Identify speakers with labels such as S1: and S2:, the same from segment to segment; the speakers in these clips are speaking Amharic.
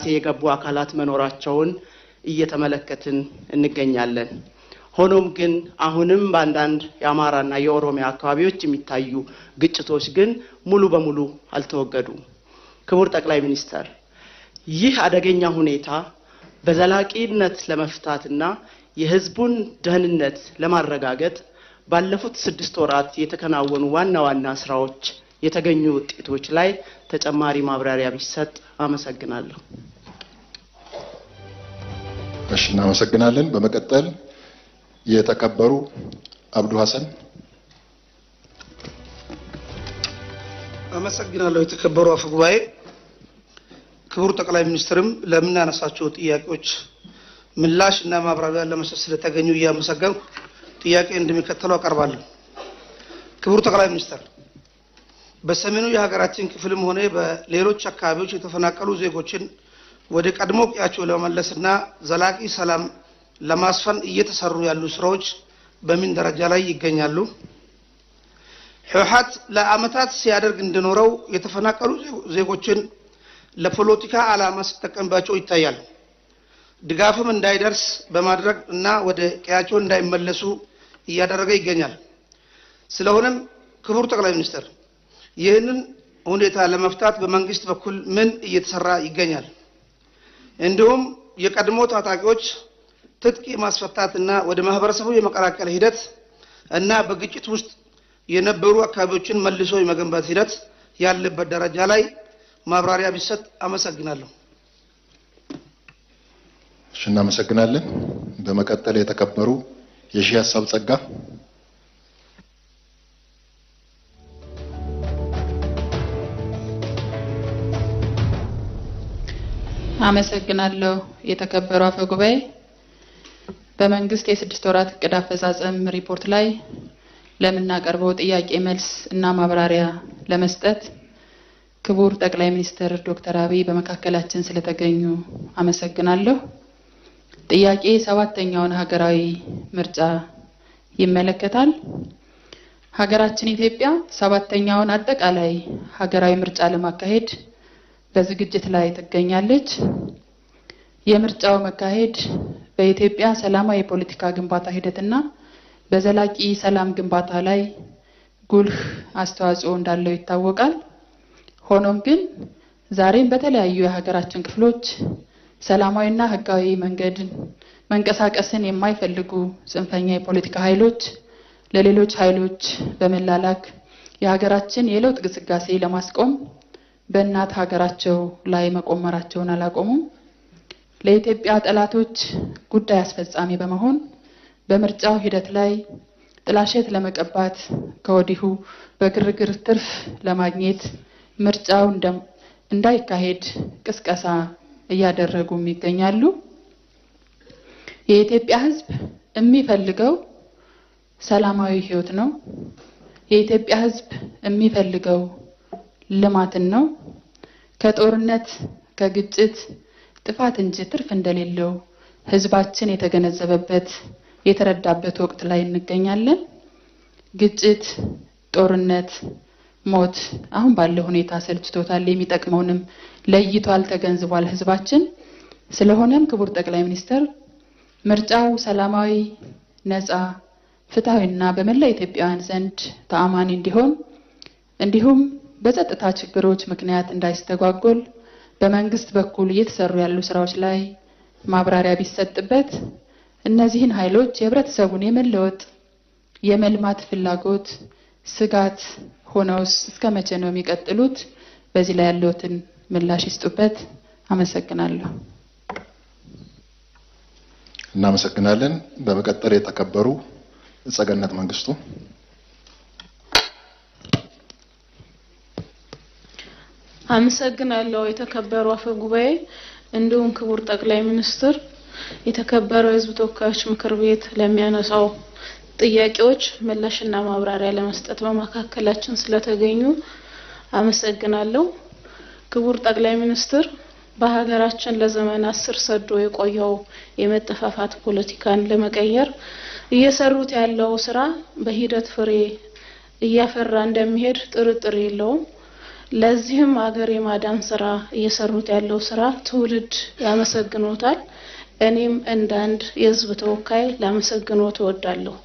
S1: የገቡ አካላት መኖራቸውን እየተመለከትን እንገኛለን። ሆኖም ግን አሁንም በአንዳንድ የአማራና የኦሮሚያ አካባቢዎች የሚታዩ ግጭቶች ግን ሙሉ በሙሉ አልተወገዱም። ክቡር ጠቅላይ ሚኒስትር፣ ይህ አደገኛ ሁኔታ በዘላቂነት ለመፍታትና የሕዝቡን ደህንነት ለማረጋገጥ ባለፉት 6 ወራት የተከናወኑ ዋና ዋና ስራዎች፣ የተገኙ ውጤቶች ላይ ተጨማሪ ማብራሪያ ቢሰጥ አመሰግናለሁ።
S2: እሺ፣ እናመሰግናለን። በመቀጠል የተከበሩ አብዱ ሐሰን።
S3: አመሰግናለሁ። የተከበሩ አፈ ጉባኤ፣ ክቡር ጠቅላይ ሚኒስትርም ለምናነሳቸው ጥያቄዎች ምላሽ እና ማብራሪያ ለመስጠት ስለተገኙ እያመሰገንኩ ጥያቄ እንደሚከተለው አቀርባለሁ። ክቡር ጠቅላይ ሚኒስትር፣ በሰሜኑ የሀገራችን ክፍልም ሆነ በሌሎች አካባቢዎች የተፈናቀሉ ዜጎችን ወደ ቀድሞ ቀያቸው ለመመለስና ዘላቂ ሰላም ለማስፈን እየተሰሩ ያሉ ስራዎች በምን ደረጃ ላይ ይገኛሉ? ህወሓት ለዓመታት ሲያደርግ እንደኖረው የተፈናቀሉ ዜጎችን ለፖለቲካ ዓላማ ሲጠቀምባቸው ይታያል። ድጋፍም እንዳይደርስ በማድረግ እና ወደ ቀያቸው እንዳይመለሱ እያደረገ ይገኛል። ስለሆነም ክቡር ጠቅላይ ሚኒስትር፣ ይህንን ሁኔታ ለመፍታት በመንግስት በኩል ምን እየተሰራ ይገኛል? እንዲሁም የቀድሞ ታጣቂዎች ትጥቅ የማስፈታትና ወደ ማህበረሰቡ የመቀላቀል ሂደት እና በግጭት ውስጥ የነበሩ አካባቢዎችን መልሶ የመገንባት ሂደት ያለበት ደረጃ ላይ ማብራሪያ ቢሰጥ አመሰግናለሁ።
S2: እሺ፣ እናመሰግናለን። በመቀጠል የተከበሩ የሺህ ሀሳብ ጸጋ።
S4: አመሰግናለሁ። የተከበሩ አፈ ጉባኤ፣ በመንግስት የ6 ወራት እቅድ አፈጻጸም ሪፖርት ላይ ለምናቀርበው ጥያቄ መልስ እና ማብራሪያ ለመስጠት ክቡር ጠቅላይ ሚኒስትር ዶክተር አብይ በመካከላችን ስለተገኙ አመሰግናለሁ። ጥያቄ 7ኛውን ሀገራዊ ምርጫ ይመለከታል። ሀገራችን ኢትዮጵያ 7ኛውን አጠቃላይ ሀገራዊ ምርጫ ለማካሄድ በዝግጅት ላይ ትገኛለች። የምርጫው መካሄድ በኢትዮጵያ ሰላማዊ የፖለቲካ ግንባታ ሂደትና በዘላቂ ሰላም ግንባታ ላይ ጉልህ አስተዋጽኦ እንዳለው ይታወቃል። ሆኖም ግን ዛሬም በተለያዩ የሀገራችን ክፍሎች ሰላማዊና ህጋዊ መንገድን መንቀሳቀስን የማይፈልጉ ጽንፈኛ የፖለቲካ ኃይሎች ለሌሎች ኃይሎች በመላላክ የሀገራችን የለውጥ ግስጋሴ ለማስቆም በእናት ሀገራቸው ላይ መቆመራቸውን አላቆሙም። ለኢትዮጵያ ጠላቶች ጉዳይ አስፈጻሚ በመሆን በምርጫው ሂደት ላይ ጥላሸት ለመቀባት ከወዲሁ በግርግር ትርፍ ለማግኘት ምርጫው እንዳይካሄድ ቅስቀሳ እያደረጉም ይገኛሉ። የኢትዮጵያ ህዝብ የሚፈልገው ሰላማዊ ህይወት ነው። የኢትዮጵያ ህዝብ የሚፈልገው ልማትን ነው። ከጦርነት፣ ከግጭት ጥፋት እንጂ ትርፍ እንደሌለው ህዝባችን የተገነዘበበት፣ የተረዳበት ወቅት ላይ እንገኛለን። ግጭት፣ ጦርነት፣ ሞት አሁን ባለው ሁኔታ ሰልችቶታል። የሚጠቅመውንም ለይቷል፣ ተገንዝቧል ህዝባችን። ስለሆነም ክቡር ጠቅላይ ሚኒስትር፣ ምርጫው ሰላማዊ፣ ነፃ፣ ፍትሃዊና በመላ ኢትዮጵያውያን ዘንድ ተአማኒ እንዲሆን እንዲሁም በጸጥታ ችግሮች ምክንያት እንዳይስተጓጎል በመንግስት በኩል እየተሰሩ ያሉ ስራዎች ላይ ማብራሪያ ቢሰጥበት፣ እነዚህን ኃይሎች የህብረተሰቡን የመለወጥ፣ የመልማት ፍላጎት ስጋት ሆነውስ እስከ መቼ ነው የሚቀጥሉት? በዚህ ላይ ያለውትን ምላሽ ይስጡበት። አመሰግናለሁ።
S2: እናመሰግናለን። በመቀጠል የተከበሩ ጸገነት መንግስቱ።
S5: አመሰግናለሁ። የተከበሩ አፈ ጉባኤ፣ እንዲሁም ክቡር ጠቅላይ ሚኒስትር፣ የተከበረው የህዝብ ተወካዮች ምክር ቤት ለሚያነሳው ጥያቄዎች ምላሽና ማብራሪያ ለመስጠት በመካከላችን ስለተገኙ አመሰግናለሁ። ክቡር ጠቅላይ ሚኒስትር፣ በሀገራችን ለዘመናት ስር ሰዶ የቆየው የመጠፋፋት ፖለቲካን ለመቀየር እየሰሩት ያለው ስራ በሂደት ፍሬ እያፈራ እንደሚሄድ ጥርጥር የለውም። ለዚህም ሀገር የማዳን ስራ እየሰሩት ያለው ስራ ትውልድ ያመሰግኖታል። እኔም እንደ አንድ የህዝብ ተወካይ ላመሰግኖት እወዳለሁ።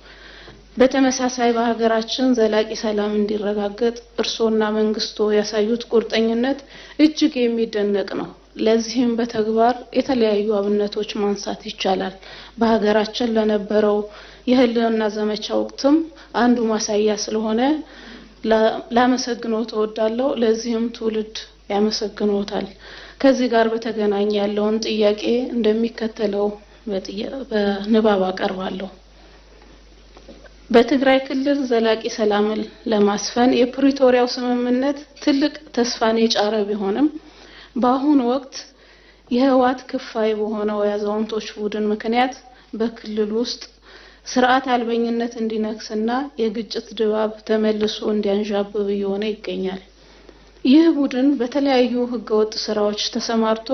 S5: በተመሳሳይ በሀገራችን ዘላቂ ሰላም እንዲረጋገጥ እርሶና መንግስቶ ያሳዩት ቁርጠኝነት እጅግ የሚደነቅ ነው። ለዚህም በተግባር የተለያዩ አብነቶች ማንሳት ይቻላል። በሀገራችን ለነበረው የህልውና ዘመቻ ወቅትም አንዱ ማሳያ ስለሆነ ላመሰግኖት እወዳለሁ። ለዚህም ትውልድ ያመሰግኖታል። ከዚህ ጋር በተገናኘ ያለውን ጥያቄ እንደሚከተለው በንባብ አቀርባለሁ። በትግራይ ክልል ዘላቂ ሰላምን ለማስፈን የፕሪቶሪያው ስምምነት ትልቅ ተስፋን የጫረ ቢሆንም በአሁኑ ወቅት የህወሓት ክፋይ በሆነው የአዛውንቶች ቡድን ምክንያት በክልሉ ውስጥ ስርዓት አልበኝነት እንዲነግስና የግጭት ድባብ ተመልሶ እንዲያንዣብብ እየሆነ ይገኛል። ይህ ቡድን በተለያዩ ህገወጥ ስራዎች ተሰማርቶ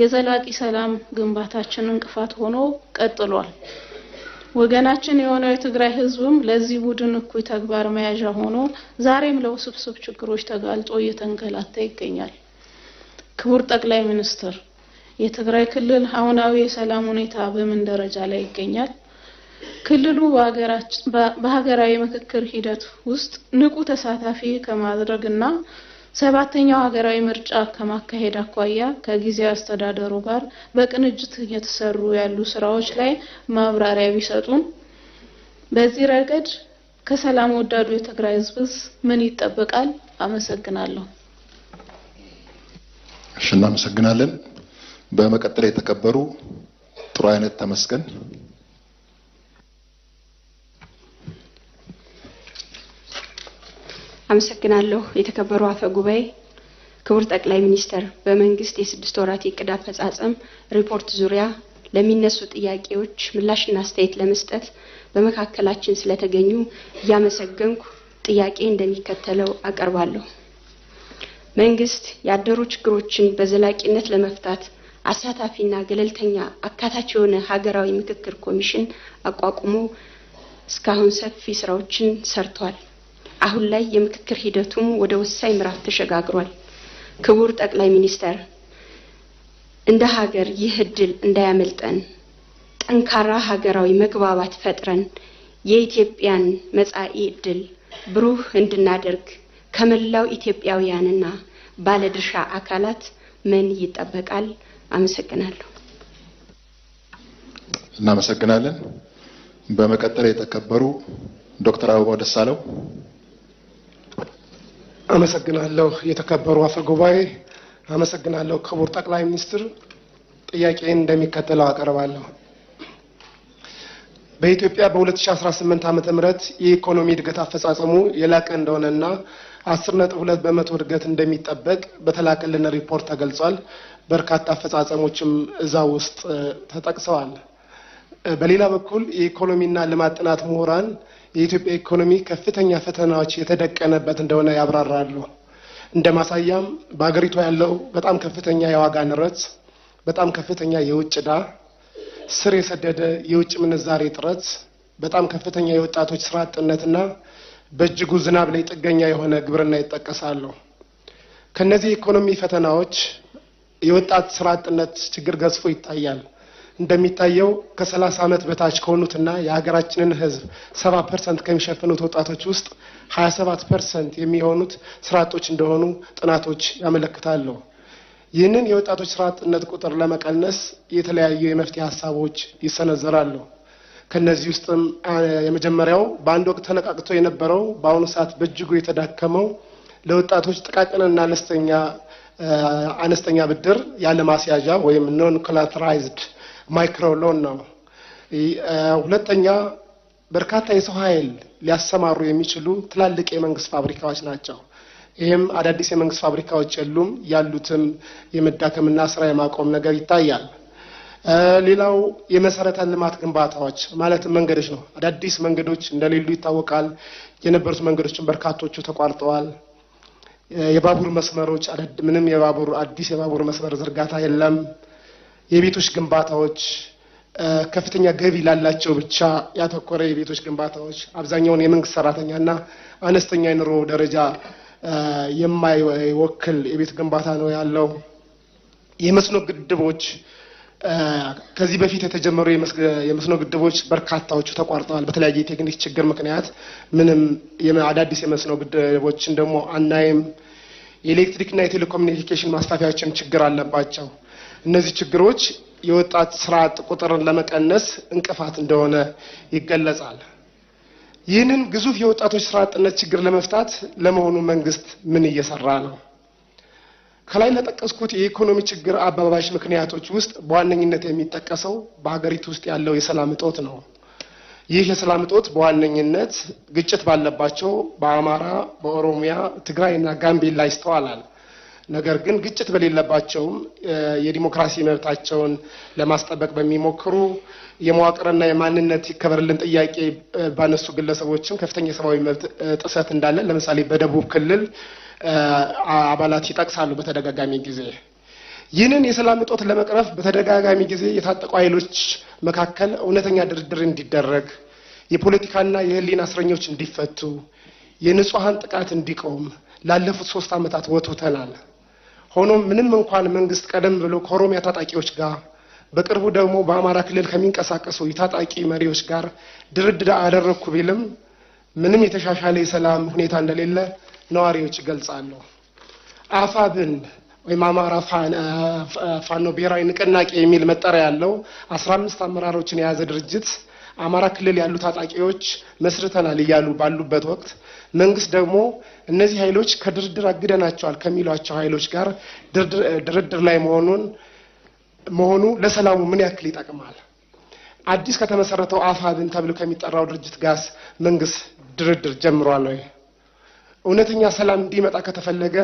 S5: የዘላቂ ሰላም ግንባታችን እንቅፋት ሆኖ ቀጥሏል። ወገናችን የሆነው የትግራይ ህዝብም ለዚህ ቡድን እኩይ ተግባር መያዣ ሆኖ ዛሬም ለውስብስብ ችግሮች ተጋልጦ እየተንገላታ ይገኛል። ክቡር ጠቅላይ ሚኒስትር፣ የትግራይ ክልል አሁናዊ የሰላም ሁኔታ በምን ደረጃ ላይ ይገኛል? ክልሉ በሀገራዊ ምክክር ሂደት ውስጥ ንቁ ተሳታፊ ከማድረግና 7ኛው ሀገራዊ ምርጫ ከማካሄድ አኳያ ከጊዜያዊ አስተዳደሩ ጋር በቅንጅት እየተሰሩ ያሉ ስራዎች ላይ ማብራሪያ ቢሰጡን። በዚህ ረገድ ከሰላም ወዳዱ የትግራይ ህዝብስ ምን ይጠበቃል? አመሰግናለሁ።
S2: እሺ፣ እናመሰግናለን። በመቀጠል የተከበሩ ጥሩ አይነት ተመስገን።
S6: አመሰግናለሁ። የተከበሩ አፈ ጉባኤ፣ ክቡር ጠቅላይ ሚኒስትር፣ በመንግስት የ6 ወራት የእቅድ አፈጻጸም ሪፖርት ዙሪያ ለሚነሱ ጥያቄዎች ምላሽና አስተያየት ለመስጠት በመካከላችን ስለተገኙ እያመሰገንኩ ጥያቄ እንደሚከተለው አቀርባለሁ። መንግስት ያደሩ ችግሮችን በዘላቂነት ለመፍታት አሳታፊና ገለልተኛ አካታች የሆነ ሀገራዊ ምክክር ኮሚሽን አቋቁሞ እስካሁን ሰፊ ስራዎችን ሰርቷል። አሁን ላይ የምክክር ሂደቱም ወደ ወሳኝ ምዕራፍ ተሸጋግሯል። ክቡር ጠቅላይ ሚኒስትር፣ እንደ ሀገር ይህ እድል እንዳያመልጠን ጠንካራ ሀገራዊ መግባባት ፈጥረን የኢትዮጵያን መጻኢ እድል ብሩህ እንድናደርግ ከመላው ኢትዮጵያውያንና ባለድርሻ አካላት ምን ይጠበቃል? አመሰግናለሁ።
S2: እናመሰግናለን። በመቀጠል የተከበሩ ዶክተር አበባው ደሳለው።
S7: አመሰግናለሁ። የተከበሩ አፈ ጉባኤ፣ አመሰግናለሁ ክቡር ጠቅላይ ሚኒስትር። ጥያቄን እንደሚከተለው አቀርባለሁ። በኢትዮጵያ በ2018 ዓመተ ምህረት የኢኮኖሚ እድገት አፈጻጸሙ የላቀ እንደሆነና 10.2% እድገት እንደሚጠበቅ በተላከልን ሪፖርት ተገልጿል። በርካታ አፈጻጸሞችም እዛ ውስጥ ተጠቅሰዋል። በሌላ በኩል የኢኮኖሚና ልማት ጥናት ምሁራን የኢትዮጵያ ኢኮኖሚ ከፍተኛ ፈተናዎች የተደቀነበት እንደሆነ ያብራራሉ። እንደ ማሳያም በሀገሪቷ ያለው በጣም ከፍተኛ የዋጋ ንረት፣ በጣም ከፍተኛ የውጭ ዕዳ፣ ስር የሰደደ የውጭ ምንዛሬ እጥረት፣ በጣም ከፍተኛ የወጣቶች ስራ አጥነትና በእጅጉ ዝናብ ላይ ጥገኛ የሆነ ግብርና ይጠቀሳሉ። ከነዚህ የኢኮኖሚ ፈተናዎች የወጣት ስራ አጥነት ችግር ገዝፎ ይታያል። እንደሚታየው ከ30 ዓመት በታች ከሆኑትና የሀገራችንን ሕዝብ 70% ከሚሸፍኑት ወጣቶች ውስጥ 27% የሚሆኑት ስራ አጦች እንደሆኑ ጥናቶች ያመለክታሉ። ይህንን የወጣቶች ስራ አጥነት ቁጥር ለመቀነስ የተለያዩ የመፍትሄ ሀሳቦች ይሰነዘራሉ። ከነዚህ ውስጥም የመጀመሪያው በአንድ ወቅት ተነቃቅቶ የነበረው በአሁኑ ሰዓት በእጅጉ የተዳከመው ለወጣቶች ጥቃቅንና አነስተኛ ብድር ያለ ማስያዣ ወይም non collateralized micro loan ነው። ሁለተኛ በርካታ የሰው ኃይል ሊያሰማሩ የሚችሉ ትላልቅ የመንግስት ፋብሪካዎች ናቸው። ይህም አዳዲስ የመንግስት ፋብሪካዎች የሉም፣ ያሉትም የመዳከምና ስራ የማቆም ነገር ይታያል። ሌላው የመሰረተ ልማት ግንባታዎች ማለትም መንገዶች ነው። አዳዲስ መንገዶች እንደሌሉ ይታወቃል። የነበሩት መንገዶችን በርካቶቹ ተቋርጠዋል። የባቡር መስመሮች ምንም የባቡር አዲስ የባቡር መስመር ዝርጋታ የለም። የቤቶች ግንባታዎች ከፍተኛ ገቢ ላላቸው ብቻ ያተኮረ የቤቶች ግንባታዎች አብዛኛውን የመንግስት ሰራተኛና አነስተኛ የኑሮ ደረጃ የማይወክል የቤት ግንባታ ነው ያለው። የመስኖ ግድቦች ከዚህ በፊት የተጀመሩ የመስኖ ግድቦች በርካታዎቹ ተቋርጠዋል። በተለያየ የቴክኒክ ችግር ምክንያት ምንም አዳዲስ የመስኖ ግድቦችን ደግሞ አናይም። የኤሌክትሪክና የቴሌኮሙኒኬሽን ማስፋፊያዎችም ችግር አለባቸው። እነዚህ ችግሮች የወጣት ስራ አጥ ቁጥርን ለመቀነስ እንቅፋት እንደሆነ ይገለጻል። ይህንን ግዙፍ የወጣቶች ስራ አጥነት ችግር ለመፍታት ለመሆኑ መንግስት ምን እየሰራ ነው? ከላይ ለጠቀስኩት የኢኮኖሚ ችግር አባባሽ ምክንያቶች ውስጥ በዋነኝነት የሚጠቀሰው በሀገሪቱ ውስጥ ያለው የሰላም እጦት ነው። ይህ የሰላም እጦት በዋነኝነት ግጭት ባለባቸው በአማራ፣ በኦሮሚያ፣ ትግራይና ጋምቤላ ይስተዋላል። ነገር ግን ግጭት በሌለባቸውም የዲሞክራሲ መብታቸውን ለማስጠበቅ በሚሞክሩ የመዋቅርና የማንነት ይከበርልን ጥያቄ ባነሱ ግለሰቦችም ከፍተኛ የሰብአዊ መብት ጥሰት እንዳለ ለምሳሌ በደቡብ ክልል አባላት ይጠቅሳሉ በተደጋጋሚ ጊዜ። ይህንን የሰላም እጦት ለመቅረፍ በተደጋጋሚ ጊዜ የታጠቁ ኃይሎች መካከል እውነተኛ ድርድር እንዲደረግ፣ የፖለቲካና የህሊና እስረኞች እንዲፈቱ፣ የንጹሃን ጥቃት እንዲቆም ላለፉት 3 ዓመታት ወትውተናል። ሆኖም ምንም እንኳን መንግስት ቀደም ብሎ ከኦሮሚያ ታጣቂዎች ጋር በቅርቡ ደግሞ በአማራ ክልል ከሚንቀሳቀሱ የታጣቂ መሪዎች ጋር ድርድር አደረኩ ቢልም ምንም የተሻሻለ የሰላም ሁኔታ እንደሌለ ነዋሪዎች ይገልጻሉ። አፋብን ወይም አማራ ፋኖ ብሔራዊ ንቅናቄ የሚል መጠሪያ ያለው 15 አመራሮችን የያዘ ድርጅት አማራ ክልል ያሉ ታጣቂዎች መስርተናል እያሉ ባሉበት ወቅት መንግስት ደግሞ እነዚህ ኃይሎች ከድርድር አግደናቸዋል ከሚሏቸው ኃይሎች ጋር ድርድር ላይ መሆኑ ለሰላሙ ምን ያክል ይጠቅማል? አዲስ ከተመሰረተው አፋብን ተብሎ ከሚጠራው ድርጅት ጋርስ መንግስት ድርድር ጀምሯል ወይ? እውነተኛ ሰላም እንዲመጣ ከተፈለገ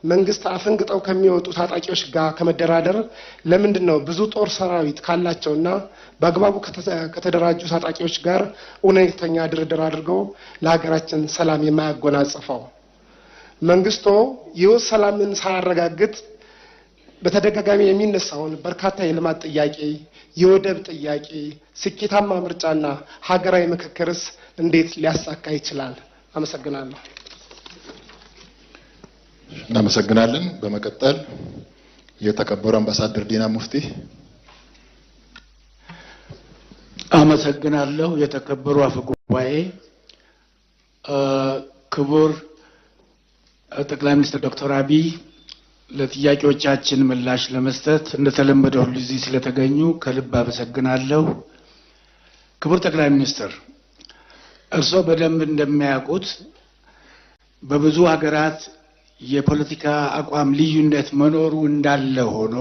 S7: መንግስት አፈንግጠው ከሚወጡ ታጣቂዎች ጋር ከመደራደር ለምንድነው ብዙ ጦር ሰራዊት ካላቸውና በአግባቡ ከተደራጁ ታጣቂዎች ጋር እውነተኛ ድርድር አድርገው ለሀገራችን ሰላም የማያጎናጽፈው? መንግስቶ የውስጥ ሰላምን ሳያረጋግጥ በተደጋጋሚ የሚነሳውን በርካታ የልማት ጥያቄ፣ የወደብ ጥያቄ፣ ስኬታማ ምርጫና ሀገራዊ ምክክርስ እንዴት ሊያሳካ ይችላል? አመሰግናለሁ።
S2: እናመሰግናለን። በመቀጠል የተከበሩ አምባሳደር ዲና ሙፍቲ።
S8: አመሰግናለሁ። የተከበሩ አፈ ጉባኤ፣ ክቡር ጠቅላይ ሚኒስትር ዶክተር አብይ ለጥያቄዎቻችን ምላሽ ለመስጠት እንደተለመደው ሁሉ እዚህ ስለተገኙ ከልብ አመሰግናለሁ። ክቡር ጠቅላይ ሚኒስትር፣ እርስዎ በደንብ እንደሚያውቁት በብዙ ሀገራት የፖለቲካ አቋም ልዩነት መኖሩ እንዳለ ሆኖ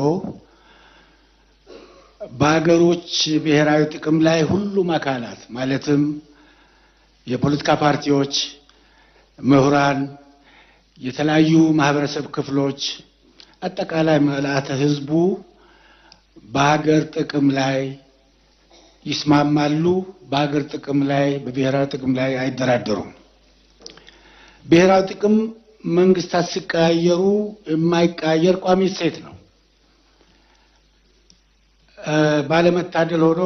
S8: በሀገሮች ብሔራዊ ጥቅም ላይ ሁሉም አካላት ማለትም የፖለቲካ ፓርቲዎች፣ ምሁራን፣ የተለያዩ ማህበረሰብ ክፍሎች፣ አጠቃላይ ምልአተ ህዝቡ በሀገር ጥቅም ላይ ይስማማሉ። በሀገር ጥቅም ላይ በብሔራዊ ጥቅም ላይ አይደራደሩም። ብሔራዊ ጥቅም መንግስታት ሲቀያየሩ የማይቀያየር ቋሚ እሴት ነው። ባለመታደል ሆኖ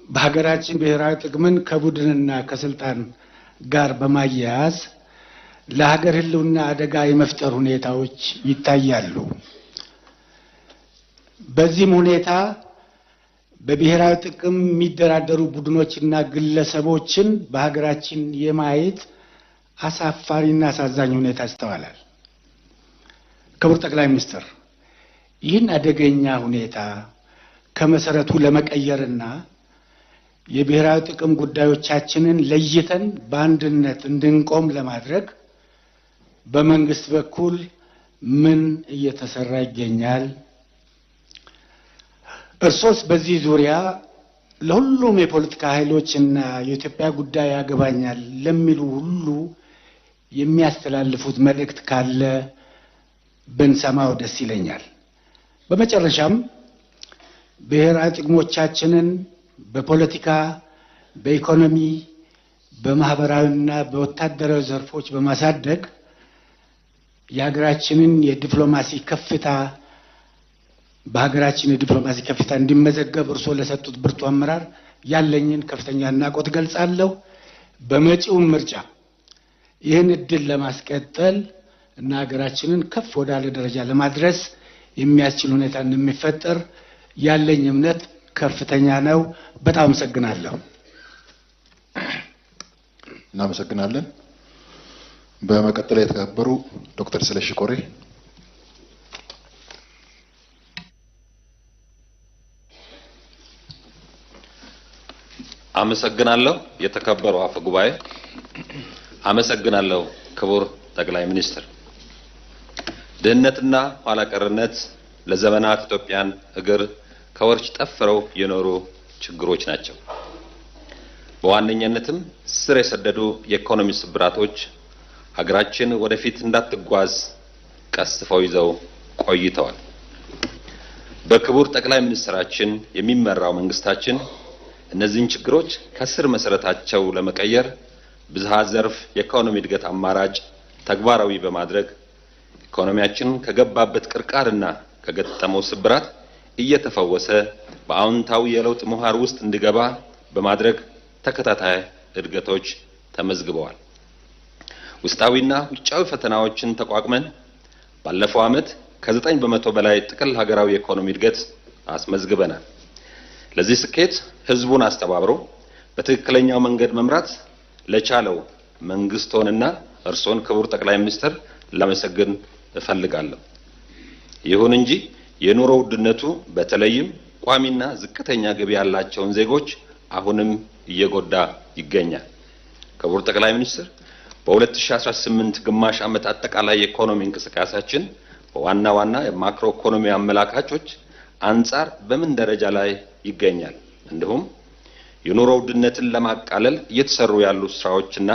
S8: በሀገራችን ብሔራዊ ጥቅምን ከቡድንና ከስልጣን ጋር በማያያዝ ለሀገር ህልውና አደጋ የመፍጠር ሁኔታዎች ይታያሉ። በዚህም ሁኔታ በብሔራዊ ጥቅም የሚደራደሩ ቡድኖችና ግለሰቦችን በሀገራችን የማየት አሳፋሪና አሳዛኝ ሁኔታ ይስተዋላል። ክቡር ጠቅላይ ሚኒስትር፣ ይህን አደገኛ ሁኔታ ከመሰረቱ ለመቀየርና የብሔራዊ ጥቅም ጉዳዮቻችንን ለይተን በአንድነት እንድንቆም ለማድረግ በመንግስት በኩል ምን እየተሰራ ይገኛል? እርሶስ በዚህ ዙሪያ ለሁሉም የፖለቲካ ኃይሎችና የኢትዮጵያ ጉዳይ ያገባኛል ለሚሉ ሁሉ የሚያስተላልፉት መልእክት ካለ ብንሰማው ደስ ይለኛል። በመጨረሻም ብሔራዊ ጥቅሞቻችንን በፖለቲካ፣ በኢኮኖሚ፣ በማህበራዊና በወታደራዊ ዘርፎች በማሳደግ የሀገራችንን የዲፕሎማሲ ከፍታ በሀገራችን የዲፕሎማሲ ከፍታ እንዲመዘገብ እርስዎ ለሰጡት ብርቱ አመራር ያለኝን ከፍተኛ አድናቆት ገልጻለሁ። በመጪው ምርጫ ይህን እድል ለማስቀጠል እና ሀገራችንን ከፍ ወዳለ ደረጃ ለማድረስ የሚያስችል ሁኔታ እንደሚፈጠር ያለኝ እምነት ከፍተኛ ነው። በጣም አመሰግናለሁ።
S2: እናመሰግናለን። በመቀጠል የተከበሩ ዶክተር ስለሺ ቆሬ።
S9: አመሰግናለሁ የተከበሩ አፈ ጉባኤ። አመሰግናለሁ ክቡር ጠቅላይ ሚኒስትር። ድህነትና ኋላ ቀርነት ለዘመናት ኢትዮጵያን እግር ከወርች ጠፍረው የኖሩ ችግሮች ናቸው። በዋነኛነትም ስር የሰደዱ የኢኮኖሚ ስብራቶች ሀገራችን ወደፊት እንዳትጓዝ ቀስፈው ይዘው ቆይተዋል። በክቡር ጠቅላይ ሚኒስትራችን የሚመራው መንግስታችን እነዚህን ችግሮች ከስር መሰረታቸው ለመቀየር ብዝሃ ዘርፍ የኢኮኖሚ እድገት አማራጭ ተግባራዊ በማድረግ ኢኮኖሚያችን ከገባበት ቅርቃርና ከገጠመው ስብራት እየተፈወሰ በአዎንታዊ የለውጥ ምህዋር ውስጥ እንዲገባ በማድረግ ተከታታይ እድገቶች ተመዝግበዋል። ውስጣዊና ውጫዊ ፈተናዎችን ተቋቁመን ባለፈው ዓመት ከ9% በላይ ጥቅል ሀገራዊ የኢኮኖሚ እድገት አስመዝግበናል። ለዚህ ስኬት ህዝቡን አስተባብሮ በትክክለኛው መንገድ መምራት ለቻለው መንግስቶንና እርሶን ክቡር ጠቅላይ ሚኒስትር ላመሰግን እፈልጋለሁ። ይሁን እንጂ የኑሮ ውድነቱ በተለይም ቋሚና ዝቅተኛ ገቢ ያላቸውን ዜጎች አሁንም እየጎዳ ይገኛል። ክቡር ጠቅላይ ሚኒስትር በ2018 ግማሽ ዓመት አጠቃላይ የኢኮኖሚ እንቅስቃሴያችን በዋና ዋና የማክሮ ኢኮኖሚ አመላካቾች አንጻር በምን ደረጃ ላይ ይገኛል? እንዲሁም የኑሮ ውድነትን ለማቃለል እየተሰሩ ያሉ ስራዎችና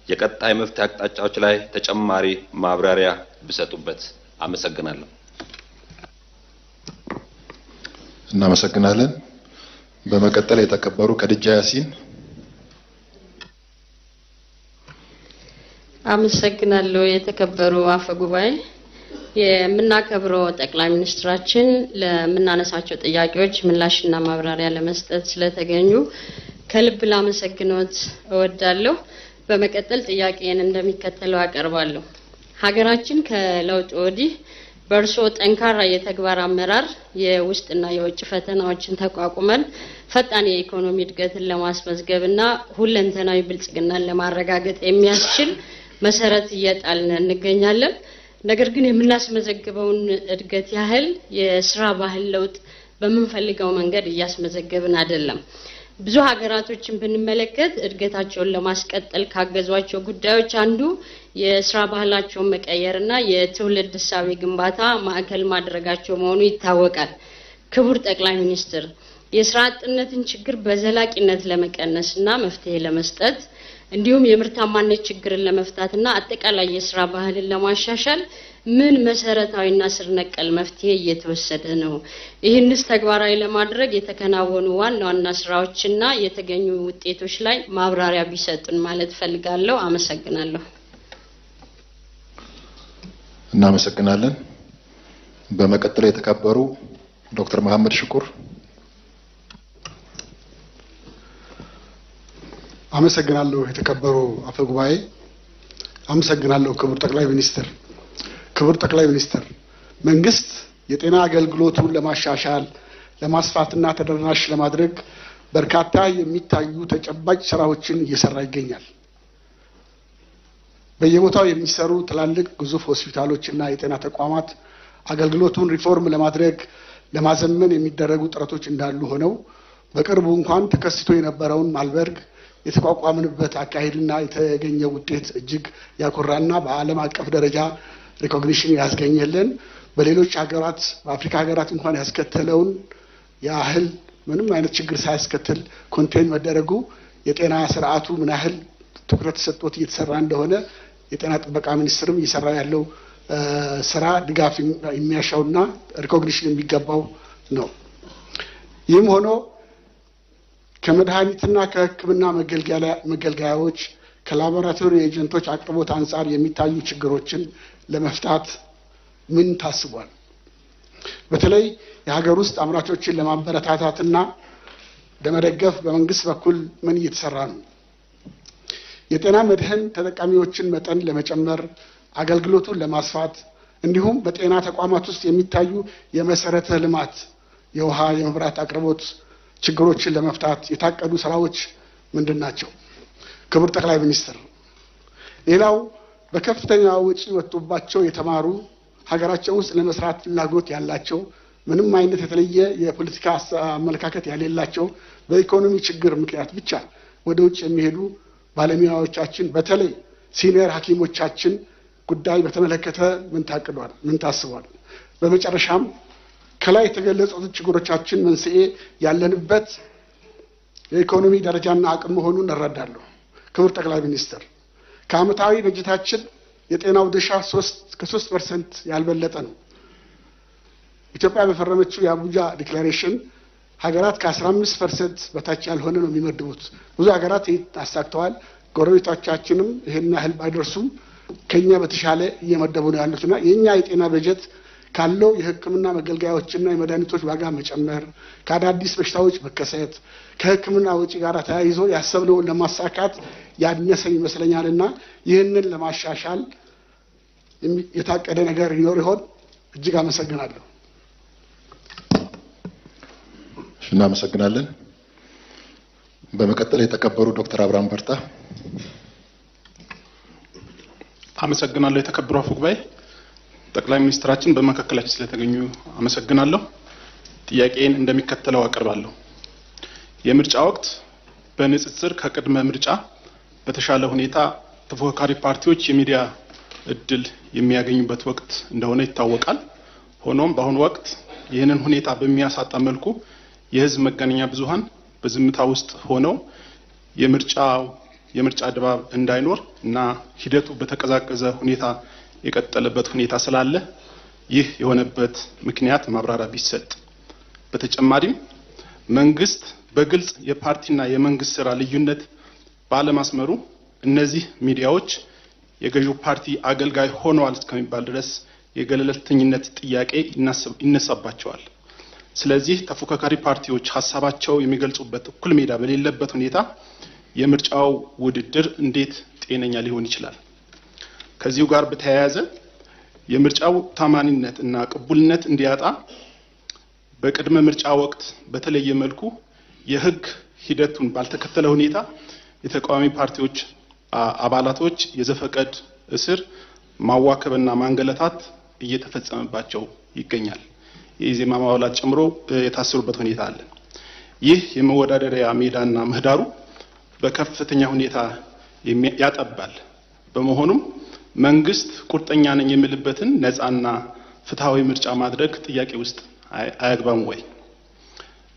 S9: የቀጣይ መፍትሄ አቅጣጫዎች ላይ ተጨማሪ ማብራሪያ ቢሰጡበት። አመሰግናለሁ።
S2: እናመሰግናለን። በመቀጠል የተከበሩ ከድጃ ያሲን።
S10: አመሰግናለሁ የተከበሩ አፈ ጉባኤ። የምናከብረው ጠቅላይ ሚኒስትራችን ለምናነሳቸው ጥያቄዎች ምላሽና ማብራሪያ ለመስጠት ስለተገኙ ከልብ ላመሰግኖት እወዳለሁ። በመቀጠል ጥያቄን እንደሚከተለው አቀርባለሁ። ሀገራችን ከለውጥ ወዲህ በእርሶ ጠንካራ የተግባር አመራር የውስጥና የውጭ ፈተናዎችን ተቋቁመን ፈጣን የኢኮኖሚ እድገትን ለማስመዝገብና ሁለንተናዊ ብልጽግናን ለማረጋገጥ የሚያስችል መሰረት እየጣልን እንገኛለን። ነገር ግን የምናስመዘግበውን እድገት ያህል የስራ ባህል ለውጥ በምንፈልገው መንገድ እያስመዘገብን አይደለም። ብዙ ሀገራቶችን ብንመለከት እድገታቸውን ለማስቀጠል ካገዟቸው ጉዳዮች አንዱ የስራ ባህላቸውን መቀየርና የትውልድ እሳቤ ግንባታ ማዕከል ማድረጋቸው መሆኑ ይታወቃል። ክቡር ጠቅላይ ሚኒስትር የስራ አጥነትን ችግር በዘላቂነት ለመቀነስና መፍትሄ ለመስጠት እንዲሁም የምርታማነት ችግርን ለመፍታትና አጠቃላይ የስራ ባህልን ለማሻሻል ምን መሰረታዊና ስር ነቀል መፍትሄ እየተወሰደ ነው? ይህንስ ተግባራዊ ለማድረግ የተከናወኑ ዋና ዋና ስራዎችና የተገኙ ውጤቶች ላይ ማብራሪያ ቢሰጡን ማለት ፈልጋለሁ። አመሰግናለሁ።
S2: እናመሰግናለን። በመቀጠል የተከበሩ ዶክተር መሐመድ ሽኩር።
S11: አመሰግናለሁ የተከበሩ አፈ ጉባኤ። አመሰግናለሁ ክቡር ጠቅላይ ሚኒስትር። ክቡር ጠቅላይ ሚኒስትር መንግስት የጤና አገልግሎቱን ለማሻሻል ለማስፋትና ተደራሽ ለማድረግ በርካታ የሚታዩ ተጨባጭ ስራዎችን እየሰራ ይገኛል። በየቦታው የሚሰሩ ትላልቅ ግዙፍ ሆስፒታሎችና የጤና ተቋማት አገልግሎቱን ሪፎርም ለማድረግ ለማዘመን የሚደረጉ ጥረቶች እንዳሉ ሆነው በቅርቡ እንኳን ተከስቶ የነበረውን ማርበርግ የተቋቋምንበት አካሄድና የተገኘው ውጤት እጅግ ያኮራና በዓለም አቀፍ ደረጃ recognition ያስገኘልን በሌሎች ሀገራት በአፍሪካ ሀገራት እንኳን ያስከተለውን ያህል ምንም አይነት ችግር ሳያስከትል contain መደረጉ የጤና ስርዓቱ ምን ያህል ትኩረት ሰጥቶት እየተሰራ እንደሆነ የጤና ጥበቃ ሚኒስትርም እየሰራ ያለው ስራ ድጋፍ የሚያሻውና recognition የሚገባው ነው። ይህም ሆኖ ከመድኃኒትና ከሕክምና መገልገያዎች ከላቦራቶሪ agent ኦች አቅርቦት አንጻር የሚታዩ ችግሮችን ለመፍታት ምን ታስቧል? በተለይ የሀገር ውስጥ አምራቾችን ለማበረታታትና ለመደገፍ በመንግስት በኩል ምን እየተሰራ ነው? የጤና መድህን ተጠቃሚዎችን መጠን ለመጨመር አገልግሎቱን ለማስፋት እንዲሁም በጤና ተቋማት ውስጥ የሚታዩ የመሰረተ ልማት፣ የውሃ፣ የመብራት አቅርቦት ችግሮችን ለመፍታት የታቀዱ ስራዎች ምንድን ናቸው? ክቡር ጠቅላይ ሚኒስትር፣ ሌላው በከፍተኛ ወጪ ወጥቶባቸው የተማሩ፣ ሀገራቸው ውስጥ ለመስራት ፍላጎት ያላቸው፣ ምንም አይነት የተለየ የፖለቲካ አመለካከት ያሌላቸው፣ በኢኮኖሚ ችግር ምክንያት ብቻ ወደ ውጭ የሚሄዱ ባለሙያዎቻችን፣ በተለይ senior ሐኪሞቻችን ጉዳይ በተመለከተ ምን ታቅዷል? ምን ታስቧል? በመጨረሻም ከላይ የተገለጹት ችግሮቻችን መንስኤ ያለንበት የኢኮኖሚ ደረጃና አቅም መሆኑን እረዳለሁ። ክቡር ጠቅላይ ሚኒስትር፣ ከዓመታዊ በጀታችን የጤናው ድርሻ ከ3% ያልበለጠ ነው። ኢትዮጵያ በፈረመችው የአቡጃ declaration ሀገራት ከ15% በታች ያልሆነ ነው የሚመድቡት። ብዙ ሀገራት ይህን አሳክተዋል። ጎረቤቶቻችንም ይህን ያህል ባይደርሱም ከኛ በተሻለ እየመደቡ ነው ያሉትና የኛ የጤና በጀት ካለው የሕክምና መገልገያዎችና የመድኃኒቶች ዋጋ መጨመር፣ ከአዳዲስ በሽታዎች መከሰት፣ ከሕክምና ወጪ ጋር ተያይዞ ያሰብነውን ለማሳካት ያነሰ ይመስለኛልና ይህንን ለማሻሻል የታቀደ ነገር ይኖር ይሆን? እጅግ አመሰግናለሁ።
S2: እናመሰግናለን። በመቀጠል የተከበሩ ዶክተር አብርሃም በርታ።
S12: አመሰግናለሁ። የተከበሩ አፈ ጉባኤ፣ ጠቅላይ ሚኒስትራችን በመካከላችን ስለተገኙ አመሰግናለሁ። ጥያቄን እንደሚከተለው አቀርባለሁ። የምርጫ ወቅት በንጽጽር ከቅድመ ምርጫ በተሻለ ሁኔታ ተፎካካሪ ፓርቲዎች የሚዲያ እድል የሚያገኙበት ወቅት እንደሆነ ይታወቃል። ሆኖም በአሁኑ ወቅት ይህንን ሁኔታ በሚያሳጣ መልኩ የህዝብ መገናኛ ብዙሃን በዝምታ ውስጥ ሆነው የምርጫ ድባብ እንዳይኖር እና ሂደቱ በተቀዛቀዘ ሁኔታ የቀጠለበት ሁኔታ ስላለ ይህ የሆነበት ምክንያት ማብራሪያ ቢሰጥ። በተጨማሪም መንግስት በግልጽ የፓርቲና የመንግስት ስራ ልዩነት ባለማስመሩ እነዚህ ሚዲያዎች የገዢው ፓርቲ አገልጋይ ሆነዋል እስከሚባል ድረስ የገለልተኝነት ጥያቄ ይነሳባቸዋል። ስለዚህ ተፎካካሪ ፓርቲዎች ሀሳባቸው የሚገልጹበት እኩል ሜዳ በሌለበት ሁኔታ የምርጫው ውድድር እንዴት ጤነኛ ሊሆን ይችላል? ከዚሁ ጋር በተያያዘ የምርጫው ታማኒነት እና ቅቡልነት እንዲያጣ በቅድመ ምርጫ ወቅት በተለየ መልኩ የህግ ሂደቱን ባልተከተለ ሁኔታ የተቃዋሚ ፓርቲዎች አባላቶች የዘፈቀድ እስር፣ ማዋከብና ማንገላታት እየተፈጸመባቸው ይገኛል። የኢዜማ አባላት ጨምሮ የታሰሩበት ሁኔታ አለ። ይህ የመወዳደሪያ ሜዳና ምህዳሩ በከፍተኛ ሁኔታ ያጠባል። በመሆኑም መንግስት ቁርጠኛ ነኝ የሚልበትን ነፃና ፍትሃዊ ምርጫ ማድረግ ጥያቄ ውስጥ አያግባም ወይ?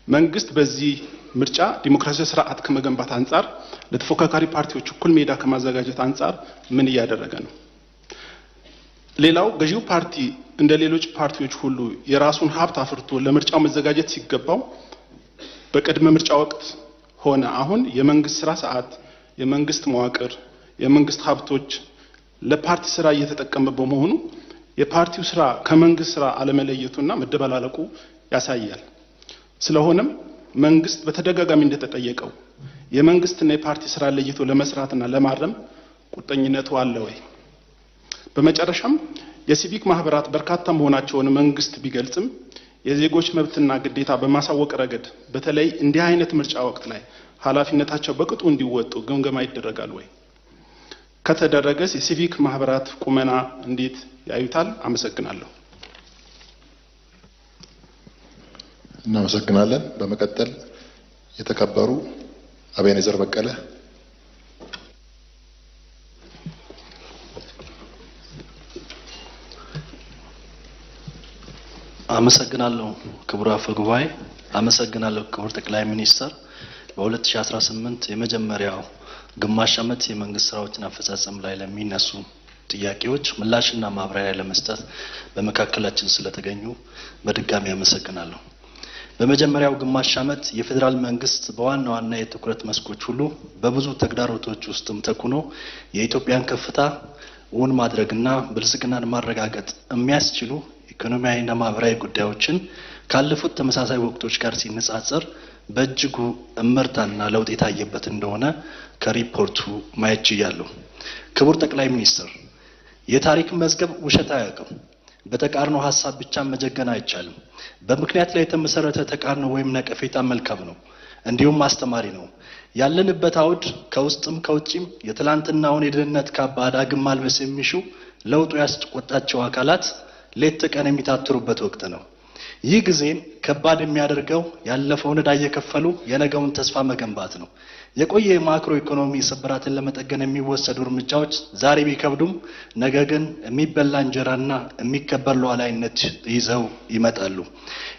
S12: መንግስት በዚህ ምርጫ ዲሞክራሲያዊ ስርዓት ከመገንባት አንጻር ለተፎካካሪ ፓርቲዎች እኩል ሜዳ ከማዘጋጀት አንጻር ምን እያደረገ ነው? ሌላው ገዢው ፓርቲ እንደ ሌሎች ፓርቲዎች ሁሉ የራሱን ሀብት አፍርቶ ለምርጫው መዘጋጀት ሲገባው በቅድመ ምርጫ ወቅት ሆነ አሁን የመንግስት ስራ ሰዓት፣ የመንግስት መዋቅር፣ የመንግስት ሀብቶች ለፓርቲ ስራ እየተጠቀመ በመሆኑ የፓርቲው ስራ ከመንግስት ስራ አለመለየቱና መደበላለቁ ያሳያል። ስለሆነም መንግስት በተደጋጋሚ እንደተጠየቀው የመንግስትና የፓርቲ ስራ ለይቶ ለመስራትና ለማረም ቁርጠኝነቱ አለ ወይ? በመጨረሻም የሲቪክ ማህበራት በርካታ መሆናቸውን መንግስት ቢገልጽም የዜጎች መብትና ግዴታ በማሳወቅ ረገድ በተለይ እንዲህ አይነት ምርጫ ወቅት ላይ ኃላፊነታቸው በቅጡ እንዲወጡ ግምገማ ይደረጋል ወይ? ከተደረገስ የሲቪክ ማህበራት ቁመና እንዴት ያዩታል? አመሰግናለሁ።
S2: እናመሰግናለን። በመቀጠል የተከበሩ አቤኔዘር በቀለ።
S13: አመሰግናለሁ ክቡር አፈ ጉባኤ፣ አመሰግናለሁ ክቡር ጠቅላይ ሚኒስትር። በ2018 የመጀመሪያው ግማሽ ዓመት የመንግስት ስራዎችን አፈጻጸም ላይ ለሚነሱ ጥያቄዎች ምላሽና ማብራሪያ ለመስጠት በመካከላችን ስለተገኙ በድጋሚ አመሰግናለሁ። በመጀመሪያው ግማሽ ዓመት የፌዴራል መንግስት በዋና ዋና የትኩረት መስኮች ሁሉ በብዙ ተግዳሮቶች ውስጥም ተኩኖ የኢትዮጵያን ከፍታ እውን ማድረግና ብልጽግናን ማረጋገጥ የሚያስችሉ ኢኮኖሚያዊና ማህበራዊ ጉዳዮችን ካለፉት ተመሳሳይ ወቅቶች ጋር ሲነጻጸር በእጅጉ እመርታና ለውጥ የታየበት እንደሆነ ከሪፖርቱ ማየት ችያለሁ። ክቡር ጠቅላይ ሚኒስትር፣ የታሪክ መዝገብ ውሸት አያውቅም። በተቃርኖ ሐሳብ ብቻ መጀገን አይቻልም። በምክንያት ላይ የተመሰረተ ተቃርኖ ወይም ነቀፌታ መልካም ነው፣ እንዲሁም አስተማሪ ነው። ያለንበት አውድ ከውስጥም ከውጪም የትላንትናውን የድህነት ካባ ዳግም ማልበስ የሚሹ ለውጡ ያስቆጣቸው አካላት ሌት ተቀን የሚታትሩበት ወቅት ነው። ይህ ጊዜን ከባድ የሚያደርገው ያለፈውን ዕዳ እየከፈሉ የነገውን ተስፋ መገንባት ነው። የቆየ የማክሮ ኢኮኖሚ ስብራትን ለመጠገን የሚወሰዱ እርምጃዎች ዛሬ ቢከብዱም ነገ ግን የሚበላ እንጀራና የሚከበር ሉዓላዊነት ይዘው ይመጣሉ።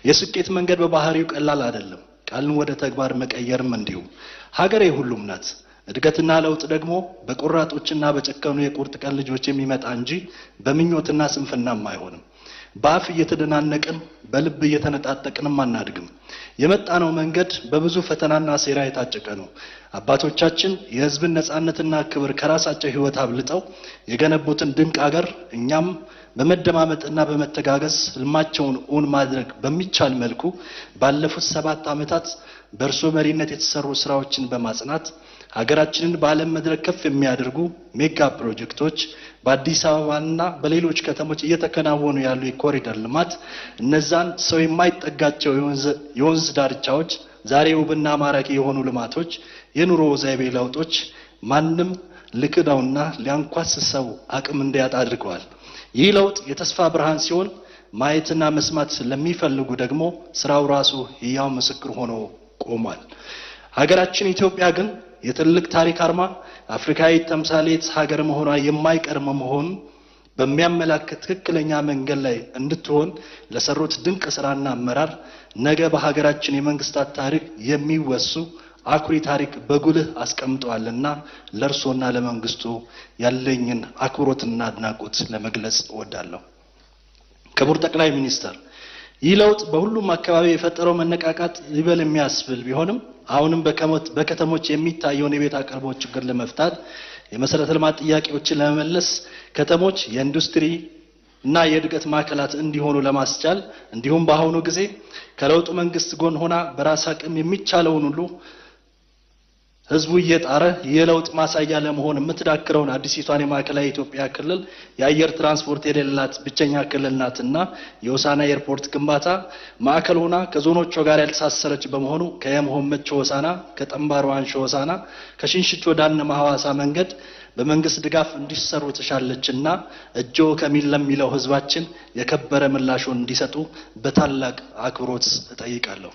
S13: የስኬት መንገድ በባህሪው ቀላል አይደለም። ቃልን ወደ ተግባር መቀየርም እንዲሁ። ሀገሬ ሁሉም ናት። እድገትና ለውጥ ደግሞ በቆራጦችና በጨከኑ የቁርጥ ቀን ልጆች የሚመጣ እንጂ በምኞትና ስንፍናም አይሆንም። በአፍ እየተደናነቅን በልብ እየተነጣጠቅንም አናድግም። የመጣነው መንገድ በብዙ ፈተናና ሴራ የታጨቀ ነው። አባቶቻችን የሕዝብን ነጻነትና ክብር ከራሳቸው ሕይወት አብልጠው የገነቡትን ድንቅ አገር እኛም በመደማመጥና በመተጋገዝ ህልማቸውን እውን ማድረግ በሚቻል መልኩ ባለፉት 7 ዓመታት በእርሶ መሪነት የተሰሩ ስራዎችን በማጽናት ሀገራችንን በዓለም መድረክ ከፍ የሚያደርጉ ሜጋ ፕሮጀክቶች በአዲስ አበባና በሌሎች ከተሞች እየተከናወኑ ያሉ የኮሪደር ልማት እነዛን ሰው የማይጠጋቸው የወንዝ ዳርቻዎች ዛሬ ውብና ማራኪ የሆኑ ልማቶች፣ የኑሮ ዘይቤ ለውጦች ማንም ልክዳውና ሊያንኳስሰው አቅም እንዲያጣ አድርገዋል። ይህ ለውጥ የተስፋ ብርሃን ሲሆን ማየትና መስማት ለሚፈልጉ ደግሞ ስራው ራሱ ሕያው ምስክር ሆኖ ቆሟል። ሀገራችን ኢትዮጵያ ግን የትልቅ ታሪክ አርማ አፍሪካዊ ተምሳሌት ሀገር መሆኗ የማይቀር መሆኑን በሚያመላክት ትክክለኛ መንገድ ላይ እንድትሆን ለሰሩት ድንቅ ስራና አመራር ነገ በሀገራችን የመንግስታት ታሪክ የሚወሱ አኩሪ ታሪክ በጉልህ አስቀምጠዋልና ለእርሶና ለመንግስቱ ያለኝን አክብሮትና አድናቆት ለመግለጽ እወዳለሁ። ክቡር ጠቅላይ ሚኒስትር፣ ይህ ለውጥ በሁሉም አካባቢ የፈጠረው መነቃቃት ይበል የሚያስብል ቢሆንም አሁንም በከተሞች የሚታየውን የቤት አቅርቦት ችግር ለመፍታት የመሰረተ ልማት ጥያቄዎችን ለመመለስ ከተሞች የኢንዱስትሪ እና የእድገት ማዕከላት እንዲሆኑ ለማስቻል እንዲሁም በአሁኑ ጊዜ ከለውጡ መንግስት ጎን ሆና በራስ አቅም የሚቻለውን ሁሉ ህዝቡ እየጣረ የለውጥ ማሳያ ለመሆን የምትዳክረውን አዲሲቷን የማዕከላዊ ኢትዮጵያ ክልል የአየር ትራንስፖርት የሌላት ብቸኛ ክልል ናትና የሆሳዕና ኤርፖርት ግንባታ ማዕከል ሆና ከዞኖቿ ጋር ያልተሳሰረች በመሆኑ ከየመሆመቾ ሆሳዕና፣ ከጠምባሮ አንሾ ሆሳዕና፣ ከሽንሽቾ ዳነማ ሐዋሳ መንገድ በመንግስት ድጋፍ እንዲሰሩ ተሻለችና እጆ ከሚል ለሚለው ህዝባችን የከበረ ምላሹን እንዲሰጡ በታላቅ አክብሮት እጠይቃለሁ።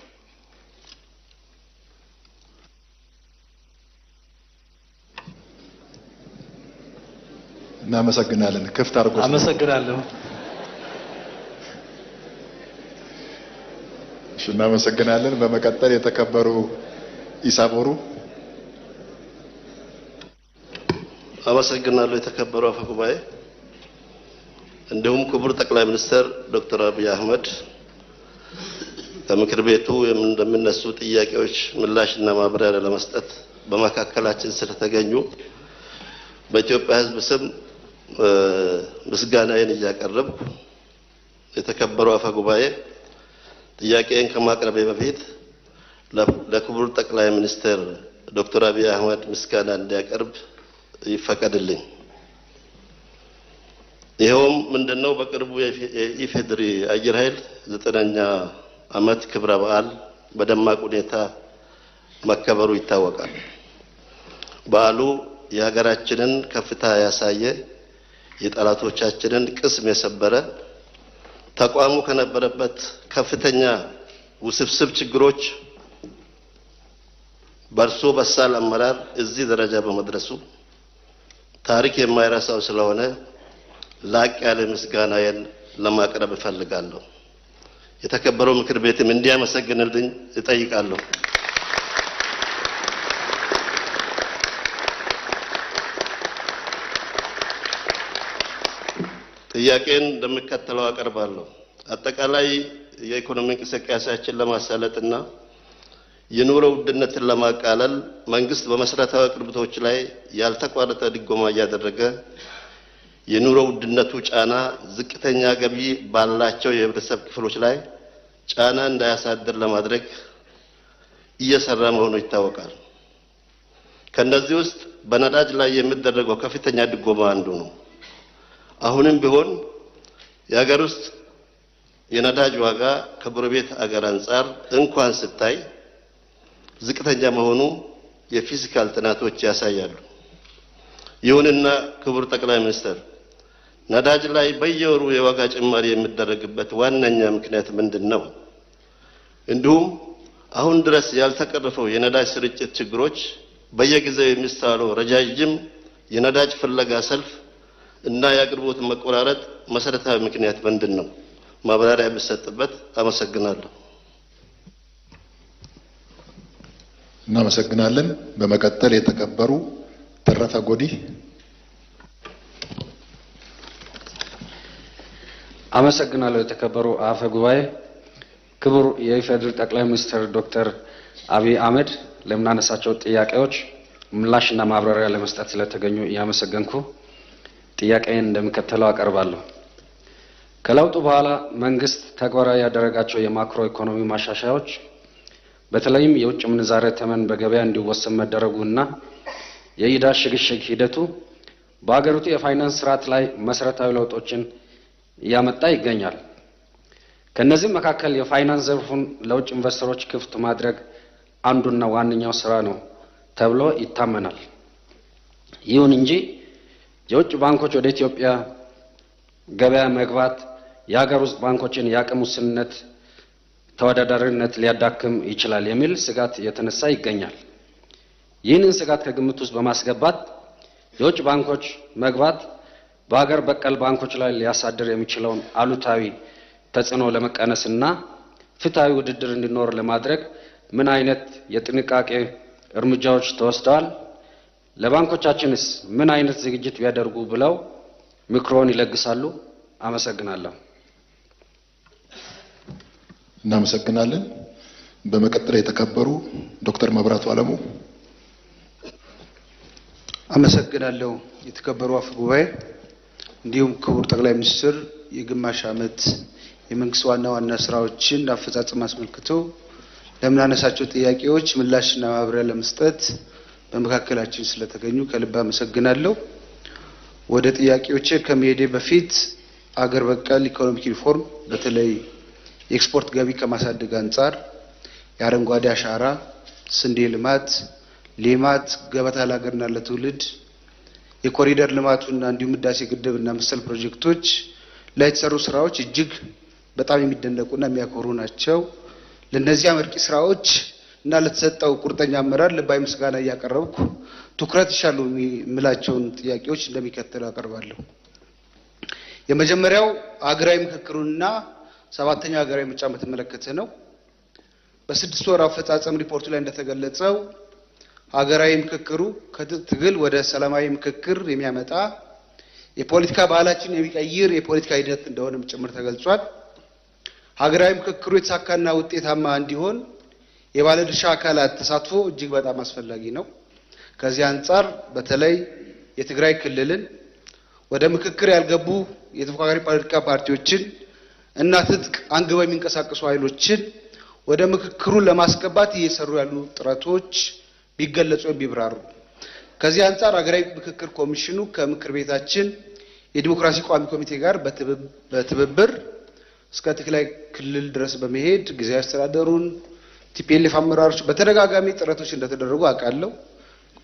S2: እናመሰግናለን። ክፍት አድርጎ
S13: አመሰግናለሁ።
S2: እሺ፣ እናመሰግናለን። በመቀጠል የተከበሩ ኢሳቦሩ።
S14: አመሰግናለሁ። የተከበሩ አፈ ጉባኤ፣ እንዲሁም ክቡር ጠቅላይ ሚኒስትር ዶክተር አብይ አህመድ ከምክር ቤቱ እንደሚነሱ ጥያቄዎች ምላሽና ማብራሪያ ለመስጠት በመካከላችን ስለተገኙ በኢትዮጵያ ሕዝብ ስም ምስጋናዬን እያቀረብኩ፣ የተከበሩ አፈ ጉባኤ ጥያቄን ከማቅረቤ በፊት ለክቡር ጠቅላይ ሚኒስትር ዶክተር አብይ አህመድ ምስጋና እንዲያቀርብ ይፈቀድልኝ። ይኸውም ምንድነው? በቅርቡ የኢፌዴሪ አየር ኃይል 9ኛ ዓመት ክብረ በዓል በደማቅ ሁኔታ መከበሩ ይታወቃል። በዓሉ የሀገራችንን ከፍታ ያሳየ፣ የጠላቶቻችንን ቅስም የሰበረ፣ ተቋሙ ከነበረበት ከፍተኛ ውስብስብ ችግሮች በእርሶ በሳል አመራር እዚህ ደረጃ በመድረሱ ታሪክ የማይረሳው ስለሆነ ላቅ ያለ ምስጋናዬን ለማቅረብ እፈልጋለሁ። የተከበረው ምክር ቤትም እንዲያመሰግንልኝ እጠይቃለሁ። ጥያቄን እንደሚከተለው አቀርባለሁ። አጠቃላይ የኢኮኖሚ እንቅስቃሴያችን ለማሳለጥና የኑሮ ውድነትን ለማቃለል መንግስት በመሰረታዊ አቅርቦቶች ላይ ያልተቋረጠ ድጎማ እያደረገ የኑሮ ውድነቱ ጫና ዝቅተኛ ገቢ ባላቸው የህብረተሰብ ክፍሎች ላይ ጫና እንዳያሳድር ለማድረግ እየሰራ መሆኑ ይታወቃል። ከነዚህ ውስጥ በነዳጅ ላይ የሚደረገው ከፍተኛ ድጎማ አንዱ ነው። አሁንም ቢሆን የሀገር ውስጥ የነዳጅ ዋጋ ከጎረቤት አገር አንጻር እንኳን ስታይ ዝቅተኛ መሆኑ የፊስካል ጥናቶች ያሳያሉ። ይሁንና ክቡር ጠቅላይ ሚኒስትር፣ ነዳጅ ላይ በየወሩ የዋጋ ጭማሪ የሚደረግበት ዋነኛ ምክንያት ምንድን ነው? እንዲሁም አሁን ድረስ ያልተቀረፈው የነዳጅ ስርጭት ችግሮች፣ በየጊዜው የሚስተዋለው ረጃጅም የነዳጅ ፍለጋ ሰልፍ እና የአቅርቦት መቆራረጥ መሰረታዊ ምክንያት ምንድን ነው? ማብራሪያ ቢሰጥበት። አመሰግናለሁ።
S2: እናመሰግናለን። በመቀጠል የተከበሩ ተረፈ ጎዲ።
S15: አመሰግናለሁ። የተከበሩ አፈ ጉባኤ፣ ክቡር የኢፌዴሪ ጠቅላይ ሚኒስትር ዶክተር አብይ አህመድ ለምናነሳቸው ጥያቄዎች ምላሽና ማብራሪያ ለመስጠት ስለተገኙ እያመሰገንኩ ጥያቄን እንደሚከተለው አቀርባለሁ። ከለውጡ በኋላ መንግስት ተግባራዊ ያደረጋቸው የማክሮ ኢኮኖሚ ማሻሻያዎች፣ በተለይም የውጭ ምንዛሬ ተመን በገበያ እንዲወሰን መደረጉ እና የዕዳ ሽግሽግ ሂደቱ በሀገሪቱ የፋይናንስ ስርዓት ላይ መሰረታዊ ለውጦችን እያመጣ ይገኛል። ከእነዚህም መካከል የፋይናንስ ዘርፉን ለውጭ ኢንቨስተሮች ክፍት ማድረግ አንዱና ዋነኛው ስራ ነው ተብሎ ይታመናል። ይሁን እንጂ የውጭ ባንኮች ወደ ኢትዮጵያ ገበያ መግባት የሀገር ውስጥ ባንኮችን የአቅም ውስንነት ተወዳዳሪነት ሊያዳክም ይችላል የሚል ስጋት እየተነሳ ይገኛል። ይህንን ስጋት ከግምት ውስጥ በማስገባት የውጭ ባንኮች መግባት በሀገር በቀል ባንኮች ላይ ሊያሳድር የሚችለውን አሉታዊ ተጽዕኖ ለመቀነስና ፍትሐዊ ውድድር እንዲኖር ለማድረግ ምን አይነት የጥንቃቄ እርምጃዎች ተወስደዋል? ለባንኮቻችንስ ምን አይነት ዝግጅት ቢያደርጉ ብለው ምክሮን ይለግሳሉ? አመሰግናለሁ።
S2: እናመሰግናለን። በመቀጠል የተከበሩ ዶክተር መብራቱ አለሙ።
S16: አመሰግናለሁ። የተከበሩ አፈ ጉባኤ፣ እንዲሁም ክቡር ጠቅላይ ሚኒስትር የግማሽ ዓመት የመንግስት ዋና ዋና ስራዎችን አፈጻጸም አስመልክቶ ለምናነሳቸው ጥያቄዎች ምላሽና ማብራሪያ ለመስጠት በመካከላችን ስለተገኙ ከልብ አመሰግናለሁ። ወደ ጥያቄዎቼ ከመሄዴ በፊት አገር በቀል economic reform፣ በተለይ የኤክስፖርት ገቢ ከማሳደግ አንጻር የአረንጓዴ አሻራ፣ ስንዴ ልማት፣ ሌማት፣ ገበታ ለሀገርና ለትውልድ፣ የኮሪደር ልማቱና እንዲሁም ህዳሴ ግድብና መሰል ፕሮጀክቶች ላይ የተሰሩ ስራዎች እጅግ በጣም የሚደነቁና የሚያኮሩ ናቸው። ለእነዚህ አመርቂ ስራዎች እና ለተሰጠው ቁርጠኛ አመራር ልባዊ ምስጋና እያቀረብኩ ትኩረት ይሻሉ የምላቸውን ጥያቄዎች እንደሚከተለው አቀርባለሁ። የመጀመሪያው ሀገራዊ ምክክሩንና ሰባተኛው ሀገራዊ ምርጫ በተመለከተ ነው። በ6 ወር አፈጻጸም ሪፖርቱ ላይ እንደተገለጸው ሀገራዊ ምክክሩ ከትግል ወደ ሰላማዊ ምክክር የሚያመጣ፣ የፖለቲካ ባህላችን የሚቀይር የፖለቲካ ሂደት እንደሆነም ጭምር ተገልጿል። ሀገራዊ ምክክሩ የተሳካና ውጤታማ እንዲሆን የባለድርሻ አካላት ተሳትፎ እጅግ በጣም አስፈላጊ ነው። ከዚህ አንጻር በተለይ የትግራይ ክልልን፣ ወደ ምክክር ያልገቡ የተፎካካሪ ፖለቲካ ፓርቲዎችን እና ትጥቅ አንግበው የሚንቀሳቀሱ ኃይሎችን ወደ ምክክሩ ለማስገባት እየሰሩ ያሉ ጥረቶች ቢገለጹ ወይም ቢብራሩ። ከዚህ አንጻር ሀገራዊ ምክክር ኮሚሽኑ ከምክር ቤታችን የዲሞክራሲ ቋሚ ኮሚቴ ጋር በትብብር እስከ ትግራይ ክልል ድረስ በመሄድ ጊዜያዊ አስተዳደሩን፣ TPLF አመራሮች በተደጋጋሚ ጥረቶች እንደተደረጉ አውቃለሁ።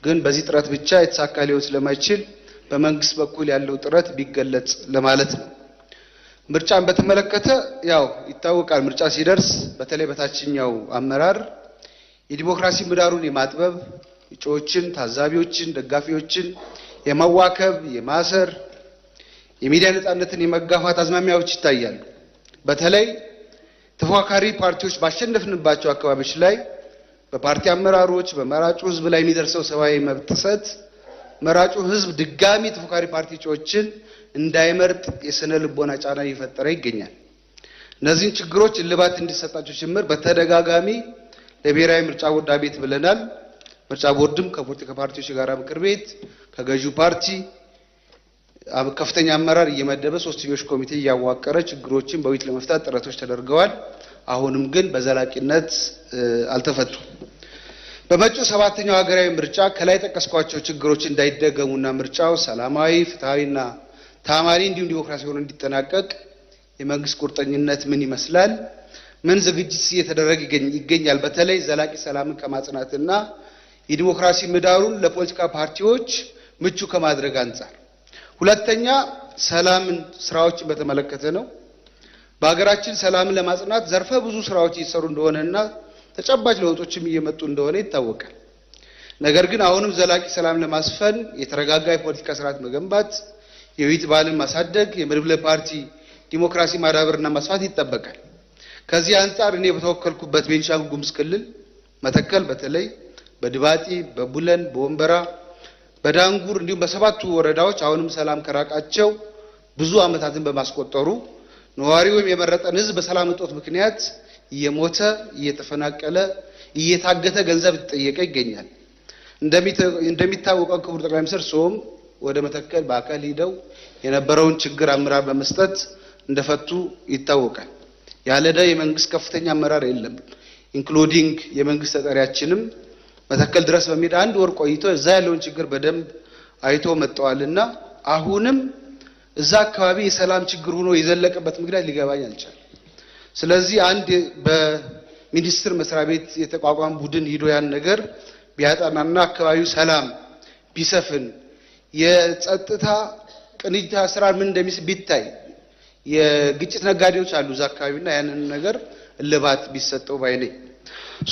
S16: ግን በዚህ ጥረት ብቻ የተሳካ ሊሆን ስለማይችል በመንግስት በኩል ያለው ጥረት ቢገለጽ ለማለት ነው። ምርጫን በተመለከተ ያው ይታወቃል፣ ምርጫ ሲደርስ በተለይ በታችኛው አመራር የዲሞክራሲ ምህዳሩን የማጥበብ፣ እጩዎችን፣ ታዛቢዎችን፣ ደጋፊዎችን የማዋከብ፣ የማሰር፣ የሚዲያ ነጻነትን የመጋፋት አዝማሚያዎች ይታያሉ። በተለይ ተፎካካሪ ፓርቲዎች ባሸነፍንባቸው አካባቢዎች ላይ በፓርቲ አመራሮች በመራጩ ህዝብ ላይ የሚደርሰው ሰብአዊ መብት ጥሰት መራጩ ህዝብ ድጋሚ ተፎካካሪ ፓርቲ እጩዎችን እንዳይመርጥ የስነ ልቦና ጫና እየፈጠረ ይገኛል። እነዚህን ችግሮች እልባት እንዲሰጣቸው ጭምር በተደጋጋሚ ለብሔራዊ ምርጫ ቦርድ አቤት ብለናል። ምርጫ ቦርድም ከፖለቲካ ፓርቲዎች የጋራ ምክር ቤት፣ ከገዢው ፓርቲ ከፍተኛ አመራር እየመደበ፣ ሶስትዮሽ ኮሚቴ እያዋቀረ ችግሮችን በውይይት ለመፍታት ጥረቶች ተደርገዋል። አሁንም ግን በዘላቂነት አልተፈቱም። በመጪው ሰባተኛው ሀገራዊ ምርጫ ከላይ የጠቀስኳቸው ችግሮች እንዳይደገሙና ምርጫው ሰላማዊ፣ ፍትሐዊና ታማኒ እንዲሁም ዲሞክራሲያዊ ሆኖ እንዲጠናቀቅ የመንግስት ቁርጠኝነት ምን ይመስላል? ምን ዝግጅት እየተደረገ ይገኛል? በተለይ ዘላቂ ሰላምን ከማጽናትና የዲሞክራሲ ምህዳሩን ለፖለቲካ ፓርቲዎች ምቹ ከማድረግ አንፃር። ሁለተኛ ሰላምን ስራዎችን በተመለከተ ነው። በሀገራችን ሰላምን ለማጽናት ዘርፈ ብዙ ስራዎች እየተሰሩ እንደሆነና ተጨባጭ ለውጦችም እየመጡ እንደሆነ ይታወቃል። ነገር ግን አሁንም ዘላቂ ሰላም ለማስፈን የተረጋጋ የፖለቲካ ስርዓት መገንባት፣ የውይይት ባህልን ማሳደግ፣ የመድብለ ፓርቲ ዲሞክራሲ ማዳበርና ማስፋት ይጠበቃል። ከዚህ አንፃር እኔ በተወከልኩበት ቤንሻንጉል ጉሙዝ ክልል መተከል በተለይ በድባጢ፣ በቡለን፣ በወንበራ፣ በዳንጉር እንዲሁም በሰባቱ ወረዳዎች አሁንም ሰላም ከራቃቸው ብዙ ዓመታትን በማስቆጠሩ ነዋሪውም የመረጠን ህዝብ በሰላም እጦት ምክንያት እየሞተ፣ እየተፈናቀለ፣ እየታገተ ገንዘብ እየተጠየቀ ይገኛል። እንደሚታወቀው ክቡር ጠቅላይ ሚኒስትር እርስዎም ወደ መተከል በአካል ሂደው የነበረውን ችግር አመራር በመስጠት እንደፈቱ ይታወቃል። ያልሄደ የመንግስት ከፍተኛ አመራር የለም። Including የመንግስት ተጠሪያችንም መተከል ድረስ በመሄድ አንድ ወር ቆይቶ እዛ ያለውን ችግር በደንብ አይቶ መጥተዋልና አሁንም እዛ አካባቢ የሰላም ችግር ሆኖ የዘለቀበት ምክንያት ሊገባኝ አልቻለም። ስለዚህ አንድ በሚኒስትር መስሪያ ቤት የተቋቋመ ቡድን ሂዶ ያን ነገር ቢያጠናና አካባቢው ሰላም ቢሰፍን፣ የጸጥታ ቅንጅታ ስራ ምን እንደሚስ ቢታይ፣ የግጭት ነጋዴዎች አሉ እዛ አካባቢና ያንን ነገር እልባት ቢሰጠው ባይ ነኝ።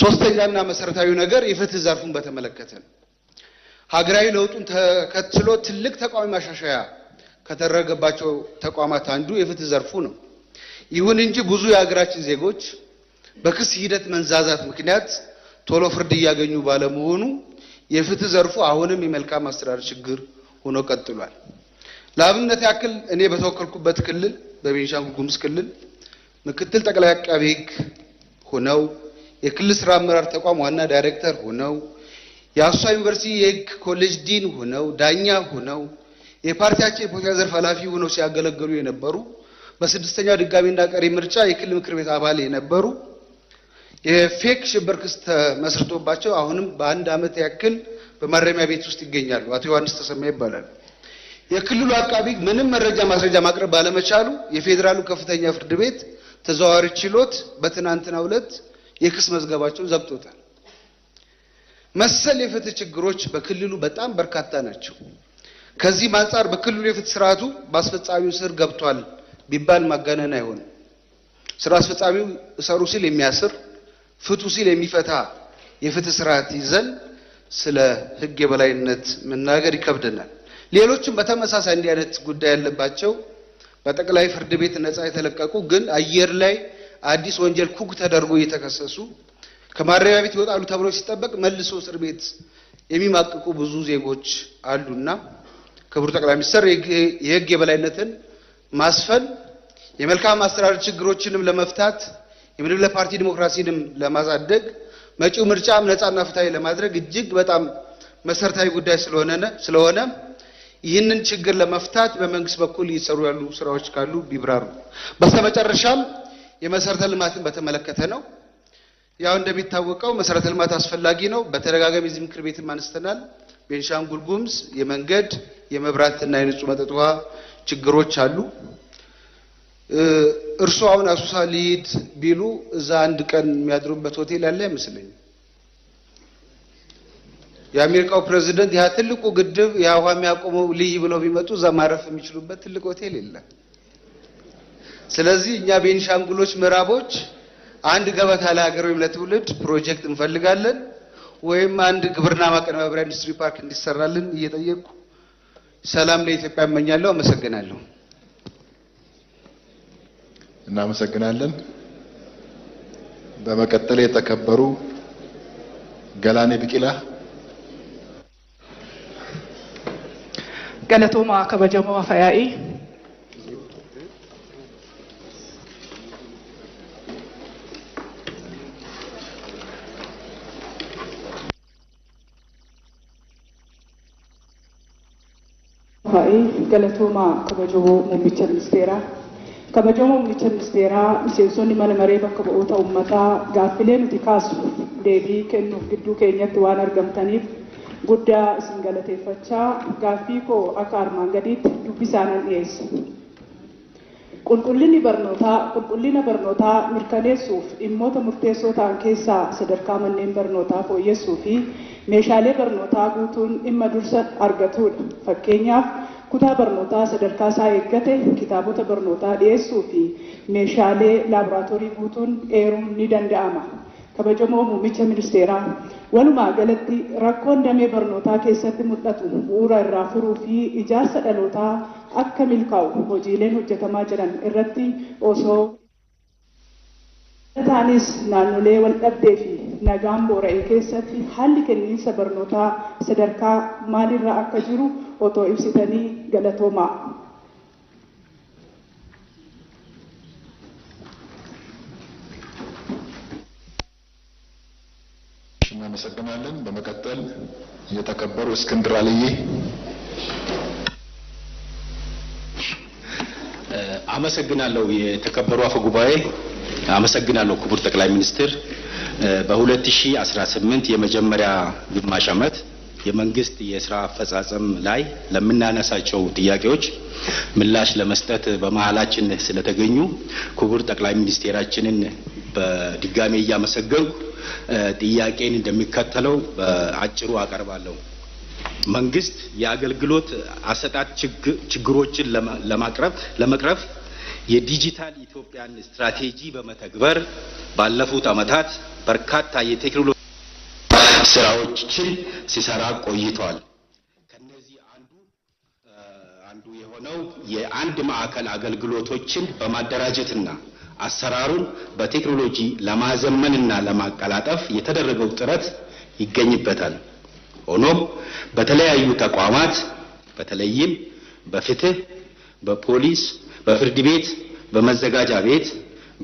S16: ሶስተኛና መሰረታዊው ነገር የፍትህ ዘርፉን በተመለከተ ነው። ሀገራዊ ለውጡን ተከትሎ ትልቅ ተቋማዊ ማሻሻያ ከተደረገባቸው ተቋማት አንዱ የፍትህ ዘርፉ ነው። ይሁን እንጂ ብዙ የሀገራችን ዜጎች በክስ ሂደት መንዛዛት ምክንያት ቶሎ ፍርድ እያገኙ ባለመሆኑ የፍትህ ዘርፉ አሁንም የመልካም አስተዳደር ችግር ሆኖ ቀጥሏል። ለአብነት ያክል እኔ በተወከልኩበት ክልል በቤንሻንጉል ጉሙዝ ክልል ምክትል ጠቅላይ አቃቤ ሕግ ሆነው፣ የክልል ስራ አመራር ተቋም ዋና ዳይሬክተር ሆነው፣ የአሶሳ ዩኒቨርሲቲ የሕግ ኮሌጅ ዲን ሆነው፣ ዳኛ ሆነው፣ የፓርቲያቸው የፖለቲካ ዘርፍ ኃላፊ ሆነው ሲያገለግሉ የነበሩ፣ በስድስተኛው ድጋሚና ቀሪ ምርጫ የክልል ምክር ቤት አባል የነበሩ የ fake ሽብር ክስ ተመስርቶባቸው አሁንም በአንድ ዓመት ያክል በማረሚያ ቤት ውስጥ ይገኛሉ። አቶ ዮሐንስ ተሰማ ይባላሉ። የክልሉ አቃቢ ሕግ ምንም መረጃ ማስረጃ ማቅረብ ባለመቻሉ የፌዴራሉ ከፍተኛ ፍርድ ቤት ተዘዋዋሪ ችሎት በትናንትናው ዕለት የክስ መዝገባቸውን ዘግቶታል። መሰል የፍትህ ችግሮች በክልሉ በጣም በርካታ ናቸው። ከዚህም አንፃር በክልሉ የፍትህ ስርዓቱ በአስፈጻሚው ስር ገብቷል ቢባል ማጋነን አይሆንም። ስራ አስፈጻሚው እሰሩ ሲል የሚያስር፣ ፍቱ ሲል የሚፈታ የፍትህ ስርዓት ይዘን ስለ ሕግ የበላይነት መናገር ይከብደናል። ሌሎችም በተመሳሳይ እንዲህ አይነት ጉዳይ ያለባቸው በጠቅላይ ፍርድ ቤት ነፃ የተለቀቁ ግን አየር ላይ አዲስ ወንጀል ኩክ ተደርጎ እየተከሰሱ ከማረሚያ ቤት ይወጣሉ ተብሎ ሲጠበቅ መልሶ እስር ቤት የሚማቅቁ ብዙ ዜጎች አሉና ክቡር ጠቅላይ ሚኒስትር የሕግ የበላይነትን ማስፈን፣ የመልካም አስተዳደር ችግሮችንም ለመፍታት፣ የመድብለ ፓርቲ ዲሞክራሲንም ለማሳደግ፣ መጪው ምርጫም ነፃና ፍትሃዊ ለማድረግ እጅግ በጣም መሰረታዊ ጉዳይ ስለሆነ ይህንን ችግር ለመፍታት በመንግስት በኩል እየተሰሩ ያሉ ስራዎች ካሉ ቢብራሩ። በስተመጨረሻም የመሰረተ ልማትን በተመለከተ ነው። ያው እንደሚታወቀው መሰረተ ልማት አስፈላጊ ነው። በተደጋጋሚ እዚህ ምክር ቤትም አንስተናል። ቤንሻንጉል ጉሙዝ የመንገድ፣ የመብራትና የንጹህ መጠጥ ውሃ ችግሮች አሉ። እርሶ አሁን አሶሳ ልሂድ ቢሉ እዛ አንድ ቀን የሚያድሩበት ሆቴል ያለ አይመስለኝም። የአሜሪካው ፕሬዝደንት ያ ትልቁ ግድብ ያ ውሃ የሚያቆመው ልይ ብለው ቢመጡ እዛ ማረፍ የሚችሉበት ትልቅ ሆቴል የለም። ስለዚህ እኛ ቤንሻንጉሎች ምዕራቦች አንድ ገበታ ለሀገር ወይም ለትውልድ ፕሮጀክት እንፈልጋለን ወይም አንድ ግብርና ማቀነባበሪያ ኢንዱስትሪ ፓርክ እንዲሰራልን እየጠየቅኩ ሰላም ለኢትዮጵያ እመኛለሁ። አመሰግናለሁ።
S2: እናመሰግናለን። በመቀጠል የተከበሩ ገላኔ ቢቂላ።
S17: Galatooma kabajamoo Afyaa'ii. Galatooma kabajamoo muummicha ministeeraa. Kabajamoo muummicha ministeeraa, miseensonni mana maree bakka bu'oota uummataa gaaffilee nuti kaasnu deebii kennuuf gidduu keenyatti waan argamtaniif Guddaa isin galateeffachaa gaaffii koo akka armaan gadiitti dubbisaanan dhiyeessa. Qulqullinni barnootaa qulqullina barnootaa mirkaneessuuf dhimmoota murteessoo ta'an keessaa sadarkaa manneen barnootaa fooyyessuu fi meeshaalee barnootaa guutuun dhimma dursa argatudha. Fakkeenyaaf kutaa barnootaa sadarkaa isaa eeggate kitaabota barnootaa dhiyeessuu fi meeshaalee laaboraatoorii guutuun eeruun ni danda'ama. Kabajamoo muummicha ministeeraa, walumaa galatti rakkoon damee barnootaa keessatti mul'atu bu'uura irraa furuu fi ijaarsa dhalootaa akka milkaa'u hojiileen hojjetamaa jiran irratti osoo taanis naannolee wal dhabdee fi nagaan boora'e keessatti haalli kenniinsa barnootaa sadarkaa maalirra akka jiru otoo ibsitanii galatoomaa.
S2: እናመሰግናለን። በመቀጠል የተከበሩ እስክንድር አልዬ።
S18: አመሰግናለሁ የተከበሩ አፈ ጉባኤ፣ አመሰግናለሁ ክቡር ጠቅላይ ሚኒስትር። በ2018 የመጀመሪያ ግማሽ ዓመት የመንግስት የስራ አፈጻጸም ላይ ለምናነሳቸው ጥያቄዎች ምላሽ ለመስጠት በመሃላችን ስለተገኙ ክቡር ጠቅላይ ሚኒስቴራችንን በድጋሜ እያመሰገንኩ ጥያቄን እንደሚከተለው በአጭሩ አቀርባለሁ። መንግስት የአገልግሎት አሰጣጥ ችግሮችን ለመቅረፍ የዲጂታል ኢትዮጵያን ስትራቴጂ በመተግበር ባለፉት ዓመታት በርካታ የቴክኖሎጂ ስራዎችን ሲሰራ ቆይቷል። ከነዚህ አንዱ የሆነው የአንድ ማዕከል አገልግሎቶችን በማደራጀትና አሰራሩን በቴክኖሎጂ ለማዘመንና ለማቀላጠፍ የተደረገው ጥረት ይገኝበታል። ሆኖም በተለያዩ ተቋማት በተለይም በፍትህ፣ በፖሊስ፣ በፍርድ ቤት፣ በመዘጋጃ ቤት፣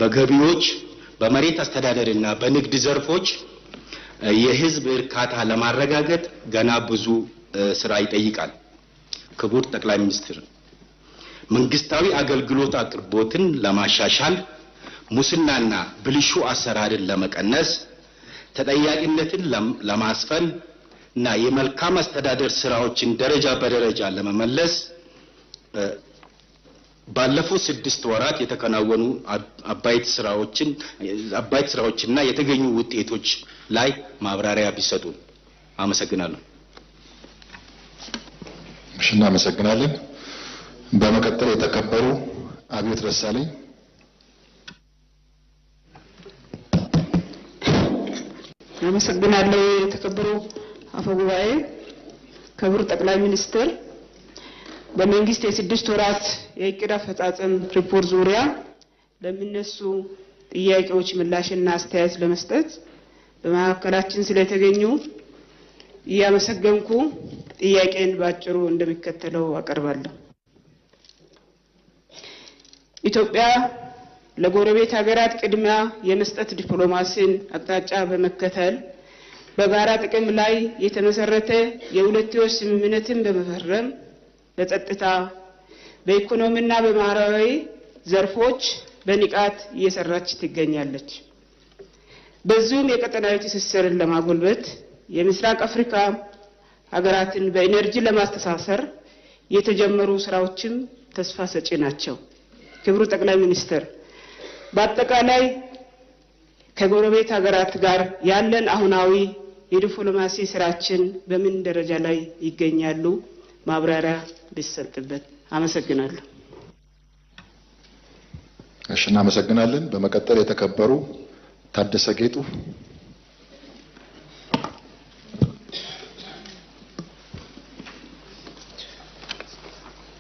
S18: በገቢዎች፣ በመሬት አስተዳደርና በንግድ ዘርፎች የህዝብ እርካታ ለማረጋገጥ ገና ብዙ ስራ ይጠይቃል። ክቡር ጠቅላይ ሚኒስትር፣ መንግስታዊ አገልግሎት አቅርቦትን ለማሻሻል፣ ሙስናና ብልሹ አሰራርን ለመቀነስ፣ ተጠያቂነትን ለማስፈን እና የመልካም አስተዳደር ስራዎችን ደረጃ በደረጃ ለመመለስ ባለፉት 6 ወራት የተከናወኑ አባይት ስራዎችና የተገኙ ውጤቶች ላይ ማብራሪያ ቢሰጡ። አመሰግናለሁ።
S2: እሺ፣ እናመሰግናለን። በመቀጠል የተከበሩ አብዮት ደሳለኝ።
S19: አመሰግናለሁ የተከበሩ አፈ ጉባኤ፣ ክቡር ጠቅላይ ሚኒስትር፣ በመንግስት የ6 ወራት የእቅድ አፈጻጸም ሪፖርት ዙሪያ ለሚነሱ ጥያቄዎች ምላሽና አስተያየት ለመስጠት በመካከላችን ስለተገኙ እያመሰገንኩ ጥያቄን ባጭሩ እንደሚከተለው አቀርባለሁ። ኢትዮጵያ ለጎረቤት ሀገራት ቅድሚያ የመስጠት ዲፕሎማሲን አቅጣጫ በመከተል በጋራ ጥቅም ላይ የተመሰረተ የሁለትዮሽ ስምምነትን በመፈረም በጸጥታ፣ በኢኮኖሚና በማህበራዊ ዘርፎች በንቃት እየሰራች ትገኛለች። በዚሁም የቀጠናዊ ትስስርን ለማጎልበት የምስራቅ አፍሪካ ሀገራትን በኢነርጂ ለማስተሳሰር የተጀመሩ ስራዎችም ተስፋ ሰጪ ናቸው። ክቡር ጠቅላይ ሚኒስትር፣ በአጠቃላይ ከጎረቤት ሀገራት ጋር ያለን አሁናዊ የዲፕሎማሲ ስራችን በምን ደረጃ ላይ ይገኛሉ? ማብራሪያ ቢሰጥበት። አመሰግናለሁ።
S2: እሺ፣ እናመሰግናለን። በመቀጠል የተከበሩ ታደሰ ጌጡ።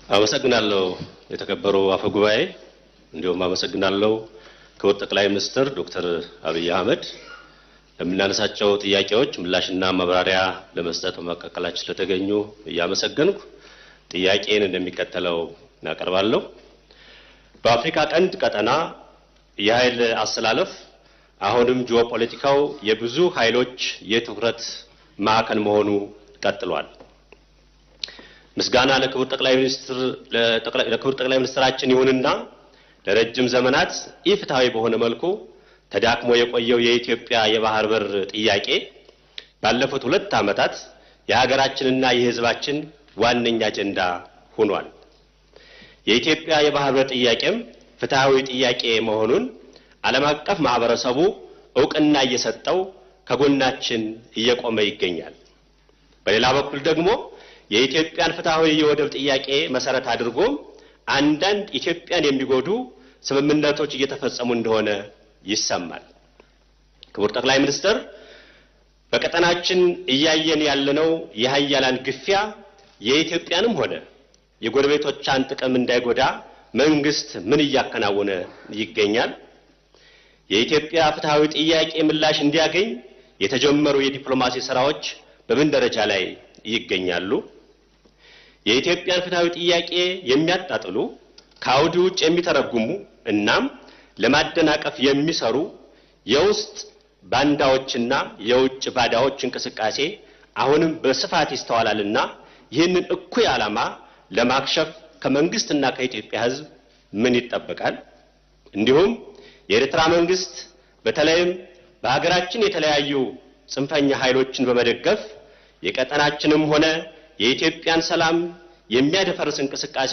S9: አመሰግናለሁ የተከበሩ አፈ ጉባኤ፣ እንዲሁም አመሰግናለሁ ክቡር ጠቅላይ ሚኒስትር ዶክተር አብይ አህመድ ለምናነሳቸው ጥያቄዎች ምላሽና ማብራሪያ ለመስጠት በመካከላችን ስለተገኙ እያመሰገንኩ ጥያቄን እንደሚከተለው እናቀርባለሁ። በአፍሪካ ቀንድ ቀጠና የኃይል አሰላለፍ አሁንም ጂኦፖለቲካው የብዙ ኃይሎች የትኩረት ማዕከል መሆኑ ቀጥሏል። ምስጋና ለክቡር ጠቅላይ ሚኒስትራችን ይሁንና ለረጅም ዘመናት ኢፍትሃዊ በሆነ መልኩ ተዳክሞ የቆየው የኢትዮጵያ የባህር በር ጥያቄ ባለፉት 2 ዓመታት
S20: የሀገራችንና የሕዝባችን ዋነኛ አጀንዳ ሆኗል። የኢትዮጵያ የባህር በር ጥያቄም ፍትሃዊ ጥያቄ መሆኑን ዓለም አቀፍ ማህበረሰቡ እውቅና እየሰጠው ከጎናችን እየቆመ ይገኛል። በሌላ በኩል ደግሞ የኢትዮጵያን ፍትሃዊ የወደብ ጥያቄ መሰረት አድርጎ አንዳንድ ኢትዮጵያን የሚጎዱ ስምምነቶች እየተፈጸሙ እንደሆነ ይሰማል። ክቡር ጠቅላይ ሚኒስትር፣ በቀጠናችን እያየን ያለነው የሀያላን ግፊያ የኢትዮጵያንም ሆነ የጎረቤቶቿን ጥቅም እንዳይጎዳ መንግስት ምን እያከናወነ ይገኛል? የኢትዮጵያ ፍትሃዊ ጥያቄ ምላሽ እንዲያገኝ የተጀመሩ የዲፕሎማሲ ስራዎች በምን ደረጃ ላይ ይገኛሉ? የኢትዮጵያን ፍትሃዊ ጥያቄ የሚያጣጥሉ፣ ከአውዲ ውጭ የሚተረጉሙ እናም ለማደናቀፍ የሚሰሩ የውስጥ ባንዳዎችና የውጭ ባዳዎች እንቅስቃሴ አሁንም በስፋት ይስተዋላልና ይህንን እኩይ ዓላማ ለማክሸፍ ከመንግስትና ከኢትዮጵያ ሕዝብ ምን ይጠበቃል? እንዲሁም የኤርትራ መንግስት በተለይም በሀገራችን የተለያዩ ጽንፈኛ ኃይሎችን በመደገፍ የቀጠናችንም ሆነ የኢትዮጵያን ሰላም የሚያደፈርስ እንቅስቃሴ